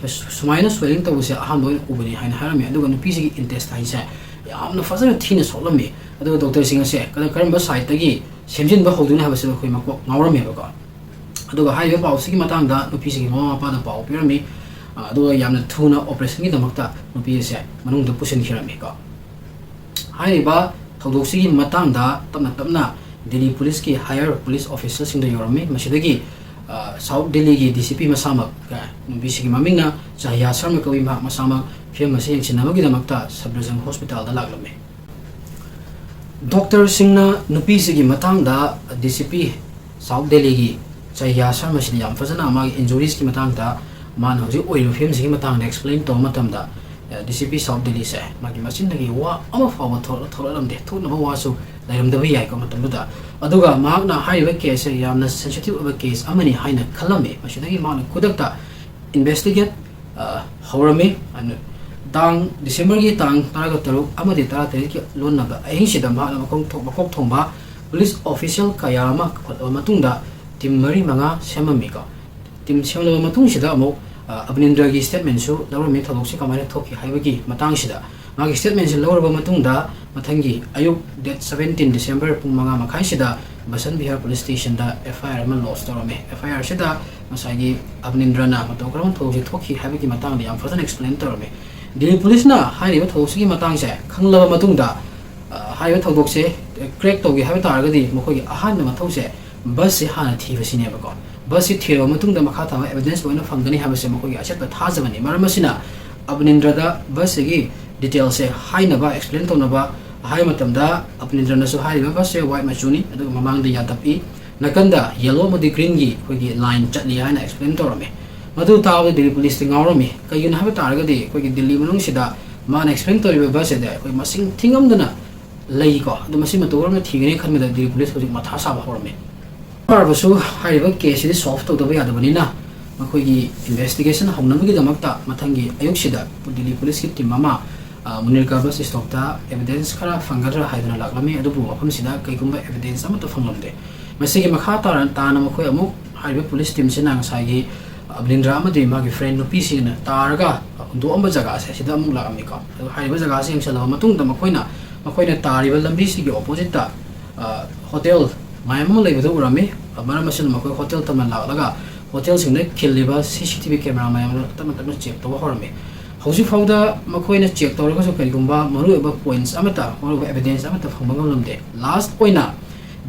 ꯁꯨꯃꯥꯏꯅ ꯁ꯭ꯋꯦꯂꯤꯡ ꯇꯧꯕꯁꯦ ꯑꯍꯥꯟꯕ ꯑꯣꯏꯅ ꯎꯕꯅꯤ ꯍꯥꯏꯅ ꯍꯥꯏꯔꯝꯃꯤ꯫ ꯑꯗꯨꯒ ꯅꯨꯄꯤꯁꯤꯒꯤ ꯏꯟꯇꯦꯁꯇꯥꯏꯟꯁꯦ ꯌꯥꯝꯅ ꯐꯖꯅ ꯊꯤꯅ ꯁꯣꯛꯂꯝꯃꯤ꯫ ꯑꯗꯨꯒ ꯗꯣꯛꯇꯔꯁꯤꯡ ꯑꯁꯦ ꯀꯔ-, ꯀꯔꯝꯕ ꯁꯥꯏꯠꯇꯒꯤ ꯁꯦꯝꯖꯤꯟꯕ ꯍꯧꯗꯣꯏꯅꯣ ꯍꯥꯏꯕꯁꯤꯗ ꯑꯩꯈꯣꯏ ꯃꯀꯣꯛ ꯉꯥꯎꯔꯝꯃꯦꯕꯀꯣ꯫ ꯑꯗꯨꯒ ꯍꯥꯏꯔꯤꯕ ꯄꯥꯎꯁꯤꯒꯤ ꯃꯇꯥꯡꯗ ꯅꯨꯄꯤꯁꯤꯒꯤ ꯃꯃꯥ ꯃꯄꯥꯗ ꯄꯥꯎ ꯄꯤꯔꯝꯃꯤ꯫ ꯑ, ꯑꯗꯨꯒ ꯌꯥꯝꯅ ꯊꯨꯅ ꯑꯣꯄꯔꯦꯁꯟꯒꯤꯗꯃꯛꯇ ꯅꯨꯄꯤ ꯑꯁꯦ ꯃꯅꯨꯡꯗ ꯄꯨꯁꯤꯟꯈꯤꯔꯝꯃꯤꯀꯣ꯫ ꯍꯥꯏꯔꯤꯕ ꯊꯧꯗꯣꯛꯁꯤꯒꯤ ꯃꯇꯥꯡꯗ ꯇꯞꯅ ꯇꯞꯅ ꯗꯤꯜꯂꯤ ꯄꯨꯂꯤꯁꯀꯤ higher police officerꯁꯤꯡꯗ ꯌꯧꯔꯝꯃꯤ꯫ ꯃꯁꯤꯗꯒꯤ, ꯑ, ꯁꯥꯎꯠ ꯗꯤꯜꯂꯤꯒꯤ D C P ꯃꯁꯥꯃꯛ, ꯑ, ꯅꯨꯄꯤꯁꯤꯒꯤ ꯃꯃꯤꯡꯅ ꯆꯍꯌꯥ ꯁꯔꯃ ꯀꯧꯏ, ꯃꯍꯥꯛ ꯃꯁꯥꯃꯛ ꯐꯤꯕꯝ ꯑꯁꯤ ꯌꯦꯡꯁꯤꯟꯅꯕꯒꯤꯗꯃꯛꯇ ꯁꯕꯗꯔꯖꯪ ꯍꯣꯁꯄꯤꯇꯥꯜꯗ ꯂꯥꯛꯂꯝꯃꯤ꯫ ꯗꯣꯛꯇꯔꯁꯤꯡꯅ ꯅꯨꯄꯤꯁꯤꯒꯤ ꯃꯇꯥꯡꯗ D C P ꯁꯥꯎꯠ ꯗꯦꯜꯂꯤꯒꯤ ꯆꯍꯌꯥ ꯁꯔꯃꯁꯤꯅ ꯌꯥꯝ ꯐꯖꯅ ꯃꯥꯒꯤ injuriesꯀꯤ ꯃꯇꯥꯡꯗ, ꯃꯥꯅ ꯍꯧꯖꯤꯛ ꯑꯣꯏꯔꯤꯕ ꯐꯤꯕꯝꯁꯤꯒꯤ ꯃꯇꯥꯡꯗ explain ꯇꯧꯕ ꯃꯇꯝꯗ, ꯑ, D C P ꯁꯥꯎꯠ ꯗꯦꯜꯂꯤꯁꯦ ꯃꯥꯒꯤ ꯃꯆꯤꯟꯗꯒꯤ ꯋꯥ ꯑꯃ ꯐꯥꯎꯕ ꯊꯣꯛꯂꯛ-, ꯊꯣꯛꯂꯛꯂꯝꯗꯦ, ꯊꯣꯛꯅꯕ ꯋꯥꯁꯨ ꯂꯩꯔꯝꯗꯕ ꯌꯥꯏꯀꯣ ꯃꯇꯝꯗꯨꯗ꯫ ꯑꯗꯨꯒ ꯃꯍꯥꯛꯅ ꯍꯥꯏꯔꯤꯕ caseꯁꯦ ꯌꯥꯝꯅ sensitive ꯑꯣꯏꯕ case ꯑꯃꯅꯤ ꯍꯥꯏꯅ ꯈꯜꯂꯝꯃꯤ꯫ ꯃꯁꯤꯗꯒꯤ ꯃꯍꯥꯛꯅ ꯈꯨꯗꯛꯇ investigate, ꯑ, ꯍꯧꯔꯝꯃꯤ꯫ ꯑꯗꯨ ꯇꯥꯡ, Decemberꯒꯤ ꯇꯥꯡ ꯇꯔꯥꯒ ꯇꯔꯨꯛ ꯑꯃꯗꯤ ꯇꯔꯥꯇꯔꯦꯠꯀꯤ ꯂꯣꯟꯅꯕ ꯑꯍꯤꯡꯁꯤꯗ ꯃꯍꯥꯛꯅ ꯃꯈꯣꯡ ꯊꯣꯛ-, ꯃꯀꯣꯛ ꯊꯣꯡꯕ police official ꯀꯌꯥ ꯑꯃ ꯀꯧꯈꯠꯂꯕ ꯃꯇꯨꯡꯗ team ꯃꯔꯤ ꯃꯉꯥ ꯁꯦꯝꯃꯝꯃꯤꯀꯣ꯫ Team ꯁꯦꯝꯂꯕ ꯃꯇꯨꯡꯁꯤꯗ ꯑꯃꯨꯛ, ꯑ, ꯑꯕꯅꯤꯟꯗ꯭ꯔꯒꯤ statementꯁꯨ ꯂꯧꯔꯝꯃꯤ, ꯊꯧꯗꯣꯛꯁꯤ ꯀꯃꯥꯏꯅ ꯊꯣꯛꯈꯤ ꯍꯥꯏꯕꯒꯤ ꯃꯇꯥꯡꯁꯤꯗ꯫ ꯃꯥꯒꯤ statementꯁꯤ ꯂꯧꯔꯕ ꯃꯇꯨꯡꯗ ꯃꯊꯪꯒꯤ ꯑꯌꯨꯛ date seventeen December ꯄꯨꯡ ꯃꯉꯥ ꯃꯈꯥꯏꯁꯤꯗ ꯕꯁꯟ Bihar police stationꯗ F I R ꯑꯃ lodge ꯇꯧꯔꯝꯃꯤ꯫ F I Rꯁꯤꯗ ꯉꯁꯥꯏꯒꯤ ꯑꯕꯅꯤꯟꯗ꯭ꯔꯅ ꯃꯇꯧ ꯀꯔꯝꯕ ꯊꯧꯗꯣꯛꯁꯤ ꯊꯣꯛꯈꯤ ꯍꯥꯏꯕꯒꯤ ꯃꯇꯥꯡꯗ ꯌꯥꯝ ꯐꯖꯅ explain ꯇꯧꯔꯝꯃꯤ꯫ ꯗꯤꯜꯂꯤ ꯄꯨꯂꯤꯁꯅ ꯍꯥꯏꯔꯤꯕ ꯊꯧꯗꯣꯛꯁꯤꯒꯤ ꯃꯇꯥꯡꯁꯦ ꯈꯪꯂꯕ ꯃꯇꯨꯡꯗ, ꯑ, ꯍꯥꯏꯔꯤꯕ ꯊꯧꯗꯣꯛꯁꯦ crack ꯇꯧꯒꯦ ꯍꯥꯏꯕ ꯇꯥꯔꯒꯗꯤ ꯃꯈꯣꯏꯒꯤ ꯑꯍꯥꯟꯕ ꯃꯊꯧꯁꯦ busꯁꯤ ꯍꯥꯟꯅ ꯊꯤꯕꯁꯤꯅꯦꯕꯀꯣ꯫ Busꯁꯤ ꯊꯤꯔꯕ ꯃꯇꯨꯡꯗ ꯃꯈꯥ ꯇꯥꯕ evidence ꯂꯣꯏꯅ ꯐꯪꯒꯅꯤ ꯍꯥꯏꯕꯁꯦ ꯃꯈꯣꯏꯒꯤ ꯑꯆꯦꯠꯄ ꯊꯥꯖꯕꯅꯤ꯫ ꯃꯔꯝ ꯑꯁꯤꯅ ꯑꯕꯅꯤꯟꯗ꯭ꯔꯗ busꯁꯤꯒꯤ detailꯁꯦ ꯍꯥꯏꯅꯕ, explain ꯇꯧꯅꯕ ꯍꯥꯏꯕ ꯃꯇꯝꯗ ꯑꯕꯅꯤꯟꯗ꯭ꯔꯅꯁꯨ ꯍꯥꯏꯔꯤꯕ busꯁꯦ white ꯃꯆꯨꯅꯤ, ꯑꯗꯨꯒ ꯃꯃꯥꯡꯗ ꯌꯥꯗꯞ ꯏ, ꯅꯥꯀꯟꯗ yellow ꯑꯃꯗꯤ greenꯒꯤ ꯑꯩꯈꯣꯏꯒꯤ line ꯆꯠꯂꯤ ꯍꯥꯏꯅ explain ꯇꯧꯔꯝꯃꯤ꯫ ꯃꯗꯨ ꯇꯥꯕꯗ ꯗꯤꯜꯂꯤ ꯄꯨꯂꯤꯁꯇꯤ ꯉꯥꯎꯔꯝꯃꯤ꯫ ꯀꯩꯒꯤꯅꯣ ꯍꯥꯏꯕ ꯇꯥꯔꯒꯗꯤ ꯑꯩꯈꯣꯏꯒꯤ ꯗꯤꯜꯂꯤ ꯃꯅꯨꯡꯁꯤꯗ ꯃꯥꯅ explain ꯇꯧꯔꯤꯕ busꯁꯤꯗ ꯑꯩꯈꯣꯏ ꯃꯁꯤꯡ ꯊꯤꯉꯝꯗꯅ ꯂꯩꯀꯣ꯫ ꯑꯗꯣ ꯃꯁꯤ ꯃꯇꯧ ꯀꯔꯝꯅ ꯊꯤꯒꯅꯤ ꯈꯟꯕꯗ ꯗꯤꯜꯂꯤ ꯄꯨꯂꯤꯁ ꯍꯧꯖꯤꯛ ꯃꯊꯥ ꯁꯥꯕ ꯍꯧꯔꯝꯃꯤ꯫ ꯐꯥꯔꯕꯁꯨ ꯍꯥꯏꯔꯤꯕ caseꯁꯤꯗꯤ solve ꯇꯧꯗꯕ ꯌꯥꯗꯕꯅꯤꯅ ꯃꯈꯣꯏꯒꯤ investigation ꯍꯧꯅꯕꯒꯤꯗꯃꯛꯇ ꯃꯊꯪꯒꯤ ꯑꯌꯨꯛꯁꯤꯗ ꯗꯤꯜꯂꯤ ꯄꯨꯂꯤꯁꯀꯤ team ꯑꯃ, ꯑ, ꯃꯨꯅꯤꯔꯀꯥ bus stopꯇ evidence ꯈꯔ ꯐꯪꯒꯗ꯭ꯔꯥ ꯍꯥꯏꯗꯨꯅ ꯂꯥꯛꯂꯝꯃꯤ, ꯑꯗꯨꯕꯨ ꯃꯐꯝꯁꯤꯗ ꯀꯩꯒꯨꯝꯕ evidence ꯑꯃꯠꯇ ꯐꯪꯂꯝꯗꯦ꯫ ꯃꯁꯤꯒꯤ ꯃꯈꯥ ꯇꯥꯔ-, ꯇꯥꯅ ꯃꯈꯣꯏ ꯑꯃꯨꯛ ꯍꯥꯏꯔꯤꯕ ꯄꯨꯂꯤꯁ teamꯁꯤꯅ ꯉꯁꯥꯏꯒꯤ ꯑꯕꯅꯤꯟꯗ꯭ꯔ ꯑꯃꯗꯤ ꯃꯥꯒꯤ friend ꯅꯨꯄꯤꯁꯤꯡꯅ ꯇꯥꯔꯒ ꯍꯨꯟꯗꯣꯛꯑꯝꯕ ꯖꯒꯥꯁꯦ ꯁꯤꯗ ꯑꯃꯨꯛ ꯂꯥꯛꯑꯝꯃꯤꯀꯣ꯫ ꯑꯗꯨ ꯍꯥꯏꯔꯤꯕ ꯖꯒꯥꯁꯤ ꯌꯦꯡꯁꯤꯜꯂꯕ ꯃꯇꯨꯡꯗ ꯃꯈꯣꯏꯅ, ꯃꯈꯣꯏꯅ ꯇꯥꯔꯤꯕ ꯂꯝꯕꯤꯁꯤꯒꯤ oppositeꯇ, ꯑ, hotel ꯃꯌꯥꯝ ꯑꯃ ꯂꯩꯕꯗꯨ ꯎꯔꯝꯃꯤ꯫ ꯃꯔꯝ ꯑꯁꯤꯅ ꯃꯈꯣꯏ hotel ꯇꯝꯅ ꯂꯥꯛꯂꯒ hotelꯁꯤꯡꯗ ꯈꯤꯜꯂꯤꯕ C C T V camera ꯃꯌꯥꯝ ꯑꯗꯨ ꯇꯞꯅ ꯇꯞꯅ check ꯇꯧꯕ ꯍꯧꯔꯝꯃꯤ꯫ ꯍꯧꯖꯤꯛ ꯐꯥꯎꯗ ꯃꯈꯣꯏꯅ ꯆꯦꯛ ꯇꯧꯔꯒꯁꯨ ꯀꯔꯤꯒꯨꯝꯕ ꯃꯔꯨꯑꯣꯏꯕ ꯄꯣꯏꯟꯠꯁ ꯑꯃꯠꯇ, ꯃꯔꯨꯑꯣꯏꯕ ꯑꯦꯚꯤꯗꯦꯟꯁ ꯑꯃꯠꯇ ꯐꯪꯕ ꯉꯝꯂꯝꯗꯦ꯫ ꯂꯥꯁ ꯑꯣꯏꯅ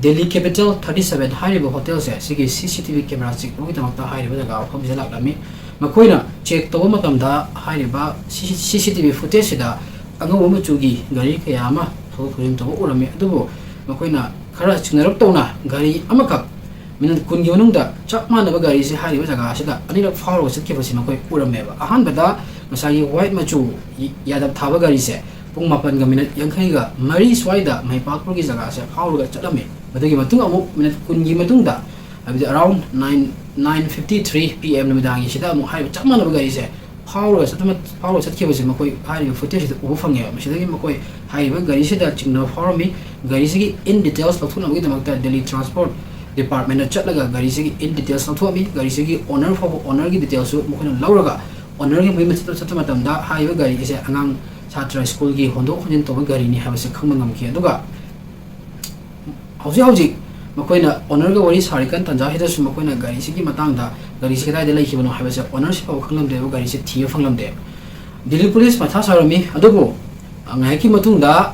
ꯗꯦꯜꯂꯤ ꯀꯦꯄꯤꯇꯦꯜ ꯊꯥꯔꯇꯤ ꯁꯚꯦꯟ ꯍꯥꯏꯔꯤꯕ ꯍꯣꯇꯦꯜꯁꯦ, ꯁꯤꯒꯤ C C T V camera check ꯇꯧꯕꯒꯤꯗꯃꯛꯇ ꯍꯥꯏꯔꯤꯕ ꯖꯒꯥ ꯃꯐꯝꯁꯤꯗ ꯂꯥꯛꯂꯝꯃꯤ꯫ ꯃꯈꯣꯏꯅ ꯆꯦꯛ ꯇꯧꯕ ꯃꯇꯝꯗ ꯍꯥꯏꯔꯤꯕ ꯁꯤ ꯁꯤ ꯇꯤ ꯚꯤ ꯐꯨꯇꯦꯖꯁꯤꯗ ꯑꯉꯧꯕ ꯃꯆꯨꯒꯤ ꯒꯥꯔꯤ ꯀꯌꯥ ꯑꯃ ꯊꯧꯗꯣꯛ ꯊꯧꯖꯤꯟ ꯇꯧꯕ ꯎꯔꯝꯃꯤ꯫ ꯑꯗꯨꯕꯨ ꯃꯈꯣꯏꯅ ꯈꯔ ꯆꯤꯡꯅꯔꯞ ꯇꯧꯅ ꯒꯥꯔꯤ ꯑꯃꯈꯛ ꯃꯤꯅꯠ ꯀꯨꯟꯒꯤ ꯃꯅꯨꯡꯗ ꯆꯞ ꯃꯥꯟꯅꯕ ꯒꯥꯔꯤꯁꯤ ꯍꯥꯏꯔꯤꯕ ꯖꯒꯥ ꯑꯁꯤꯗ ꯑꯅꯤꯔꯛ ꯐꯥꯎꯔꯒ ꯆꯠꯈꯤꯕꯁꯤ ꯃꯈꯣꯏ ꯎꯔꯝꯃꯦꯕ꯫ ꯑꯍꯥꯟꯕꯗ ꯉꯁꯥꯏꯒꯤ ꯋꯥꯏꯠ ꯃꯆꯨ ꯌꯥꯗꯞ ꯊꯥꯕ ꯒꯥꯔꯤꯁꯦ ꯄꯨꯡ ꯃꯥꯄꯟꯒ ꯃꯤꯅꯠ ꯌꯥꯡꯈꯩꯒ ꯃꯔꯤ ꯁ꯭ꯋꯥꯏꯗ ꯃꯍꯤꯄꯥꯛꯄꯨꯔꯒꯤ ꯖꯒꯥꯁꯦ ꯐꯥꯎꯔꯒ ꯆꯠꯂꯝꯃꯤ꯫ ꯃꯗꯨꯒꯤ ꯃꯇꯨꯡ ꯑꯃꯨꯛ ꯃꯤꯅꯠ ꯀꯨꯟꯒꯤ ꯃꯇꯨꯡꯗ, ꯍꯥꯏꯕꯗꯤ around nine, nine fifty three P M ꯅꯨꯃꯤꯗꯥꯡꯒꯤꯁꯤꯗ ꯑꯃꯨꯛ ꯍꯥꯏꯔꯤꯕ ꯆꯞ ꯃꯥꯟꯅꯕ ꯒꯥꯔꯤꯁꯦ ꯐꯥꯎꯔꯒ ꯆꯠꯄ-, ꯐꯥꯎꯔꯒ ꯆꯠꯈꯤꯕꯁꯦ ꯃꯈꯣꯏ ꯍꯥꯏꯔꯤꯕ ꯐꯨꯇꯦꯖꯁꯤꯗ ꯎꯕ ꯐꯪꯉꯦꯕ꯫ ꯃꯁꯤꯗꯒꯤ ꯃꯈꯣꯏ ꯍꯥꯏꯔꯤꯕ ꯒꯥꯔꯤꯁꯤꯗ ꯆꯤꯡꯅꯕ ꯐꯥꯎꯔꯝꯃꯤ꯫ ꯒꯥꯔꯤꯁꯤꯒꯤ in details ꯂꯧꯊꯣꯛꯅꯕꯒꯤꯗꯃꯛꯇ ꯗꯦꯜꯂꯤ ꯇ꯭ꯔꯥꯟꯁꯄꯣꯔꯠ ꯗꯤꯄꯥꯔꯠꯃꯦꯟꯗ ꯆꯠꯂꯒ ꯒꯥꯔꯤꯁꯤꯒꯤ in details ꯂꯧꯊꯣꯛꯑꯝꯃꯤ꯫ ꯒꯥꯔꯤꯁꯤꯒꯤ owner ꯐꯥꯎꯕ, ownerꯒꯤ detailꯁꯨ ꯃꯈꯣꯏꯅ ꯂꯧꯔꯒ, ownerꯒꯤ ꯃꯌꯨꯝꯗ ꯆꯠꯄ, ꯆꯠꯄ ꯃꯇꯝꯗ ꯍꯥꯏꯔꯤꯕ ꯒꯥꯔꯤ ꯑꯁꯦ ꯑꯉꯥꯡ ꯁꯥꯇ꯭ꯔ ꯁ꯭ꯀꯨꯜꯒꯤ ꯍꯣꯟꯗꯣꯛ ꯍꯣꯟꯖꯤꯟ ꯇꯧꯕ ꯒꯥꯔꯤꯅꯤ ꯍꯥꯏꯕꯁꯤ ꯈꯪꯕ ꯉꯝꯈꯤ꯫ ꯑꯗꯨꯒ ꯍꯧꯖꯤꯛ ꯍꯧꯖꯤꯛ ꯃꯈꯣꯏꯅ ownerꯒ ꯋꯥꯔꯤ ꯁꯥꯔꯤꯀꯥꯟ ꯇꯥꯟꯖꯥꯁꯤꯗꯁꯨ ꯃꯈꯣꯏꯅ ꯒꯥꯔꯤꯁꯤꯒꯤ ꯃꯇꯥꯡꯗ, ꯒꯥꯔꯤꯁꯤ ꯀꯗꯥꯏꯗ ꯂꯩꯈꯤꯕꯅꯣ ꯍꯥꯏꯕꯁꯦ owner ꯁꯤꯐꯥꯎꯕ ꯈꯪꯂꯝꯗꯦꯕ, ꯒꯥꯔꯤꯁꯦ ꯊꯤꯕ ꯐꯪꯂꯝꯗꯦ꯫ ꯗꯤꯜꯂꯤ ꯄꯨꯂꯤꯁ ꯃꯊꯥ ꯁꯥꯔꯝꯃꯤ꯫ ꯑꯗꯨꯕꯨ, ꯑ, ꯉꯥꯏꯍꯥꯛꯀꯤ ꯃꯇꯨꯡꯗ,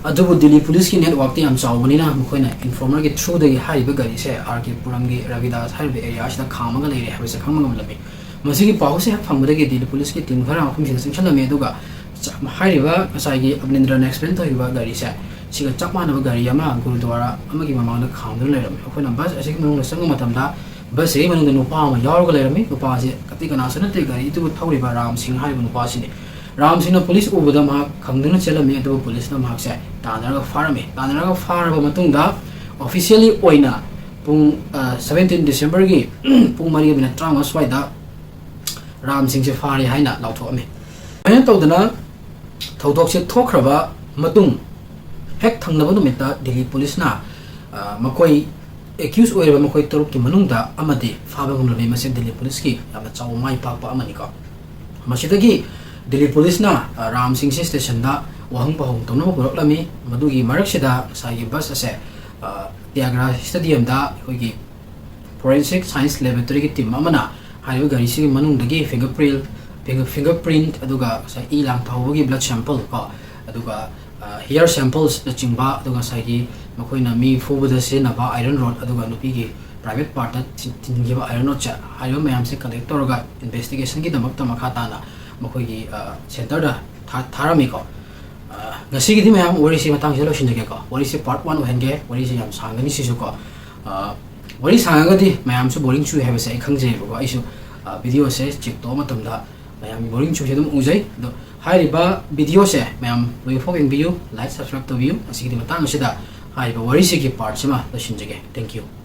ꯑꯗꯨꯕꯨ ꯗꯤꯜꯂꯤ ꯄꯨꯂꯤꯁꯀꯤ networkꯇꯤ ꯌꯥꯝ ꯆꯥꯎꯕꯅꯤꯅ ꯃꯈꯣꯏꯅ informerꯒꯤ throughꯗꯒꯤ ꯍꯥꯏꯔꯤꯕ ꯒꯥꯔꯤꯁꯦ ꯑꯥꯔ ꯀꯦ ꯄꯨꯔꯝꯒꯤ ꯔꯕꯤꯗꯥꯁ ꯍꯥꯏꯔꯤꯕ areaꯁꯤꯗ ꯈꯥꯝꯃꯒ ꯂꯩꯔꯦ ꯍꯥꯏꯕꯁꯦ ꯈꯪꯕ ꯉꯝꯂꯝꯃꯤ꯫ ꯃꯁꯤꯒꯤ ꯄꯥꯎꯁꯦ ꯍꯦꯛ ꯐꯪꯕꯗꯒꯤ ꯗꯤꯜꯂꯤ ꯄꯨꯂꯤꯁꯀꯤ team ꯈꯔ ꯃꯐꯝꯁꯤꯗ ꯆꯪꯁꯤꯜꯂꯝꯃꯤ, ꯑꯗꯨꯒ ꯆ-, ꯍꯥꯏꯔꯤꯕ ꯉꯁꯥꯏꯒꯤ ꯑꯕꯅꯤꯟꯗ꯭ꯔꯅ explain ꯇꯧꯔꯤꯕ ꯒꯥꯔꯤꯁꯦ, ꯁꯤꯒ ꯆꯞ ꯃꯥꯟꯅꯕ ꯒꯥꯔꯤ ꯑꯃ ꯒꯨꯔꯨꯗ꯭ꯋꯥꯔꯥ ꯑꯃꯒꯤ ꯃꯃꯥꯡꯗ ꯈꯥꯝꯗꯨꯅ ꯂꯩꯔꯝꯃꯤ꯫ ꯑꯩꯈꯣꯏꯅ bus ꯑꯁꯤꯒꯤ ꯃꯅꯨꯡꯗ ꯆꯪꯕ ꯃꯇꯝꯗ, bus ꯑꯁꯤꯒꯤ ꯃꯅꯨꯡꯗ ꯅꯨꯄꯥ ꯑꯃ ꯌꯥꯎꯔꯒ ꯂꯩꯔꯝꯃꯤ꯫ ꯅꯨꯄꯥ ꯑꯁꯤ ꯑꯇꯩ ꯀꯅꯥꯁꯨ ꯅꯠꯇꯦ, ꯒꯥꯔꯤꯗꯨꯕꯨ ꯊꯧꯔꯤꯕ ꯔꯥꯝ ꯁꯤꯡ ꯍꯥꯏꯔꯤꯕ ꯅꯨꯄꯥ ꯑꯁꯤꯅꯤ꯫ ꯔꯥꯝ ꯁꯤꯡꯅ ꯄꯨꯂꯤꯁ ꯎꯕꯗ ꯃꯍꯥꯛ ꯈꯪꯗꯨꯅ ꯆꯦꯜꯂꯝꯃꯤ, ꯑꯗꯨꯕꯨ ꯄꯨꯂꯤꯁꯅ ꯃꯍꯥꯛꯁꯦ ꯇꯥꯟꯅꯔꯒ ꯐꯥꯔꯝꯃꯤ꯫ ꯇꯥꯟꯅꯔꯒ ꯐꯥꯔꯕ ꯃꯇꯨꯡꯗ, officially ꯑꯣꯏꯅ ꯄꯨꯡ, ꯑ, seventeen Decemberꯒꯤ ꯄꯨꯡ ꯃꯔꯤꯒ ꯃꯤꯅꯠ ꯇꯔꯥꯃꯉꯥ ꯁ꯭ꯋꯥꯏꯗ ꯔꯥꯝ ꯁꯤꯡꯁꯦ ꯐꯥꯔꯦ ꯍꯥꯏꯅ ꯂꯥꯎꯊꯣꯛꯑꯝꯃꯤ꯫ ꯑꯗꯨꯃꯥꯏꯅ ꯇꯧꯗꯅ ꯊꯧꯗꯣꯛꯁꯦ ꯊꯣꯛꯈ꯭ꯔꯕ ꯃꯇꯨꯡ, ꯍꯦꯛ ꯊꯪꯅꯕ ꯅꯨꯃꯤꯠꯇ ꯗꯤꯜꯂꯤ ꯄꯨꯂꯤꯁꯅ, ꯑ, ꯃꯈꯣꯏ accused ꯑꯣꯏꯔꯤꯕ ꯃꯈꯣꯏ ꯇꯔꯨꯛꯀꯤ ꯃꯅꯨꯡꯗ ꯑꯃꯗꯤ ꯐꯥꯕ ꯉꯝꯂꯝꯃꯤ꯫ ꯃꯁꯤ ꯗꯤꯜꯂꯤ ꯄꯨꯂꯤꯁꯀꯤ ꯌꯥꯝꯅ ꯆꯥꯎꯕ ꯃꯥꯏ ꯄꯥꯛꯄ ꯑꯃꯅꯤꯀꯣ꯫ ꯃꯁꯤꯗꯒꯤ ꯗꯤꯜꯂꯤ ꯄꯨꯂꯤꯁꯅ, ꯑ, ꯔꯥꯝ ꯁꯤꯡꯁꯦ stationꯗ ꯋꯥꯍꯪ ꯄꯥꯎꯍꯪ ꯇꯧꯅꯕ ꯄꯨꯔꯛꯂꯝꯃꯤ꯫ ꯃꯗꯨꯒꯤ ꯃꯔꯛꯁꯤꯗ ꯉꯁꯥꯏꯒꯤ bus ꯑꯁꯦ, ꯑ, ꯇꯤꯌꯥꯒ꯭ꯔꯥ stadiumꯗ ꯑꯩꯈꯣꯏꯒꯤ forensic science laboratoryꯒꯤ team ꯑꯃꯅ ꯍꯥꯏꯔꯤꯕ ꯒꯥꯔꯤꯁꯤꯒꯤ ꯃꯅꯨꯡꯗꯒꯤ fingerprint, ꯐꯤꯡꯒꯔ ꯄ꯭ꯔꯤꯟꯠ, ꯑꯗꯨꯒ ꯉꯁꯥꯏ ꯏ ꯂꯥꯡꯊꯍꯧꯕꯒꯤ ꯕ꯭ꯂꯗ ꯁꯦꯝꯄꯜ ꯀꯣ, ꯑꯗꯨꯒ ꯍꯤꯌꯔ ꯁꯦꯝꯄꯜꯁꯅꯆꯤꯡꯕ, ꯑꯗꯨꯒ ꯉꯁꯥꯏꯒꯤ ꯃꯈꯣꯏꯅ ꯃꯤ ꯐꯨꯕꯗ ꯁꯤꯖꯤꯟꯅꯕ ꯑꯥꯏꯔꯟ ꯔꯣꯗ, ꯑꯗꯨꯒ ꯅꯨꯄꯤꯒꯤ ꯄ꯭ꯔꯥꯏꯚꯦꯠ ꯄꯥꯔꯠꯇ ꯊꯤꯟꯈꯤꯕ ꯑꯥꯏꯔꯟ ꯔꯣꯗꯁꯦ, ꯍꯥꯏꯔꯤꯕ ꯃꯌꯥꯝꯁꯦ ꯀꯂꯦꯛ ꯇꯧꯔꯒ ꯏꯟꯚꯦꯁꯇꯤꯒꯦꯁꯟꯒꯤꯗꯃꯛꯇ ꯃꯈꯥ ꯇꯥꯅ ꯃꯈꯣꯏꯒꯤ ꯁꯦꯟꯇꯔꯗ ꯊꯥꯔꯝꯃꯤꯀꯣ꯫ ꯉꯁꯤꯒꯤꯗꯤ ꯃꯌꯥꯝ ꯋꯥꯔꯤꯁꯤ ꯃꯇꯥꯡꯁꯤꯗ ꯂꯣꯏꯁꯤꯟꯖꯒꯦꯀꯣ꯫ ꯋꯥꯔꯤꯁꯦ ꯄꯥꯔꯠ ꯋꯥꯟ ꯑꯣꯏꯍꯟꯒꯦ꯫ ꯋꯥꯔꯤꯁꯦ ꯌꯥꯝ ꯁꯥꯡꯒꯅꯤ ꯁꯤꯁꯨꯀꯣ꯫ ꯋꯥꯔꯤ ꯁꯥꯡꯉꯒꯗꯤ ꯃꯌꯥꯝꯁꯨ ꯕꯣꯔꯤꯡ ꯆꯨꯏ ꯍꯥꯏꯕꯁꯦ ꯑꯩ ꯈꯪꯖꯩꯕꯀꯣ꯫ ꯑꯩꯁꯨ ꯚꯤꯗꯤꯑꯣꯁꯦ ꯆꯦꯛ ꯇꯧꯕ ꯃꯇꯝꯗ ꯃꯌꯥꯝꯒꯤ ꯕꯣꯔꯤꯡ ꯆꯨꯕꯁꯦ ꯑꯗꯨꯝ ꯎꯖꯩ꯫ ꯑꯗꯣ ꯍꯥꯏꯔꯤꯕ ꯚꯤꯗꯤꯑꯣꯁꯦ ꯃꯌꯥꯝ ꯂꯣꯏꯐꯥꯎ ꯌꯦꯡꯕꯤꯌꯨ, ꯂꯥꯏꯛ, ꯁꯕꯁꯀ꯭ꯔꯥꯏꯕ ꯇꯧꯕꯤꯌꯨ꯫ ꯉꯁꯤꯒꯤꯗꯤ ꯃꯇꯥꯡ ꯑꯁꯤꯗ ꯍꯥꯏꯔꯤꯕ ꯋꯥꯔꯤꯁꯤꯒꯤ ꯄꯥꯔꯠꯁꯤꯃ ꯂꯣꯏꯁꯤꯟꯖꯒꯦ꯫ Thank you꯫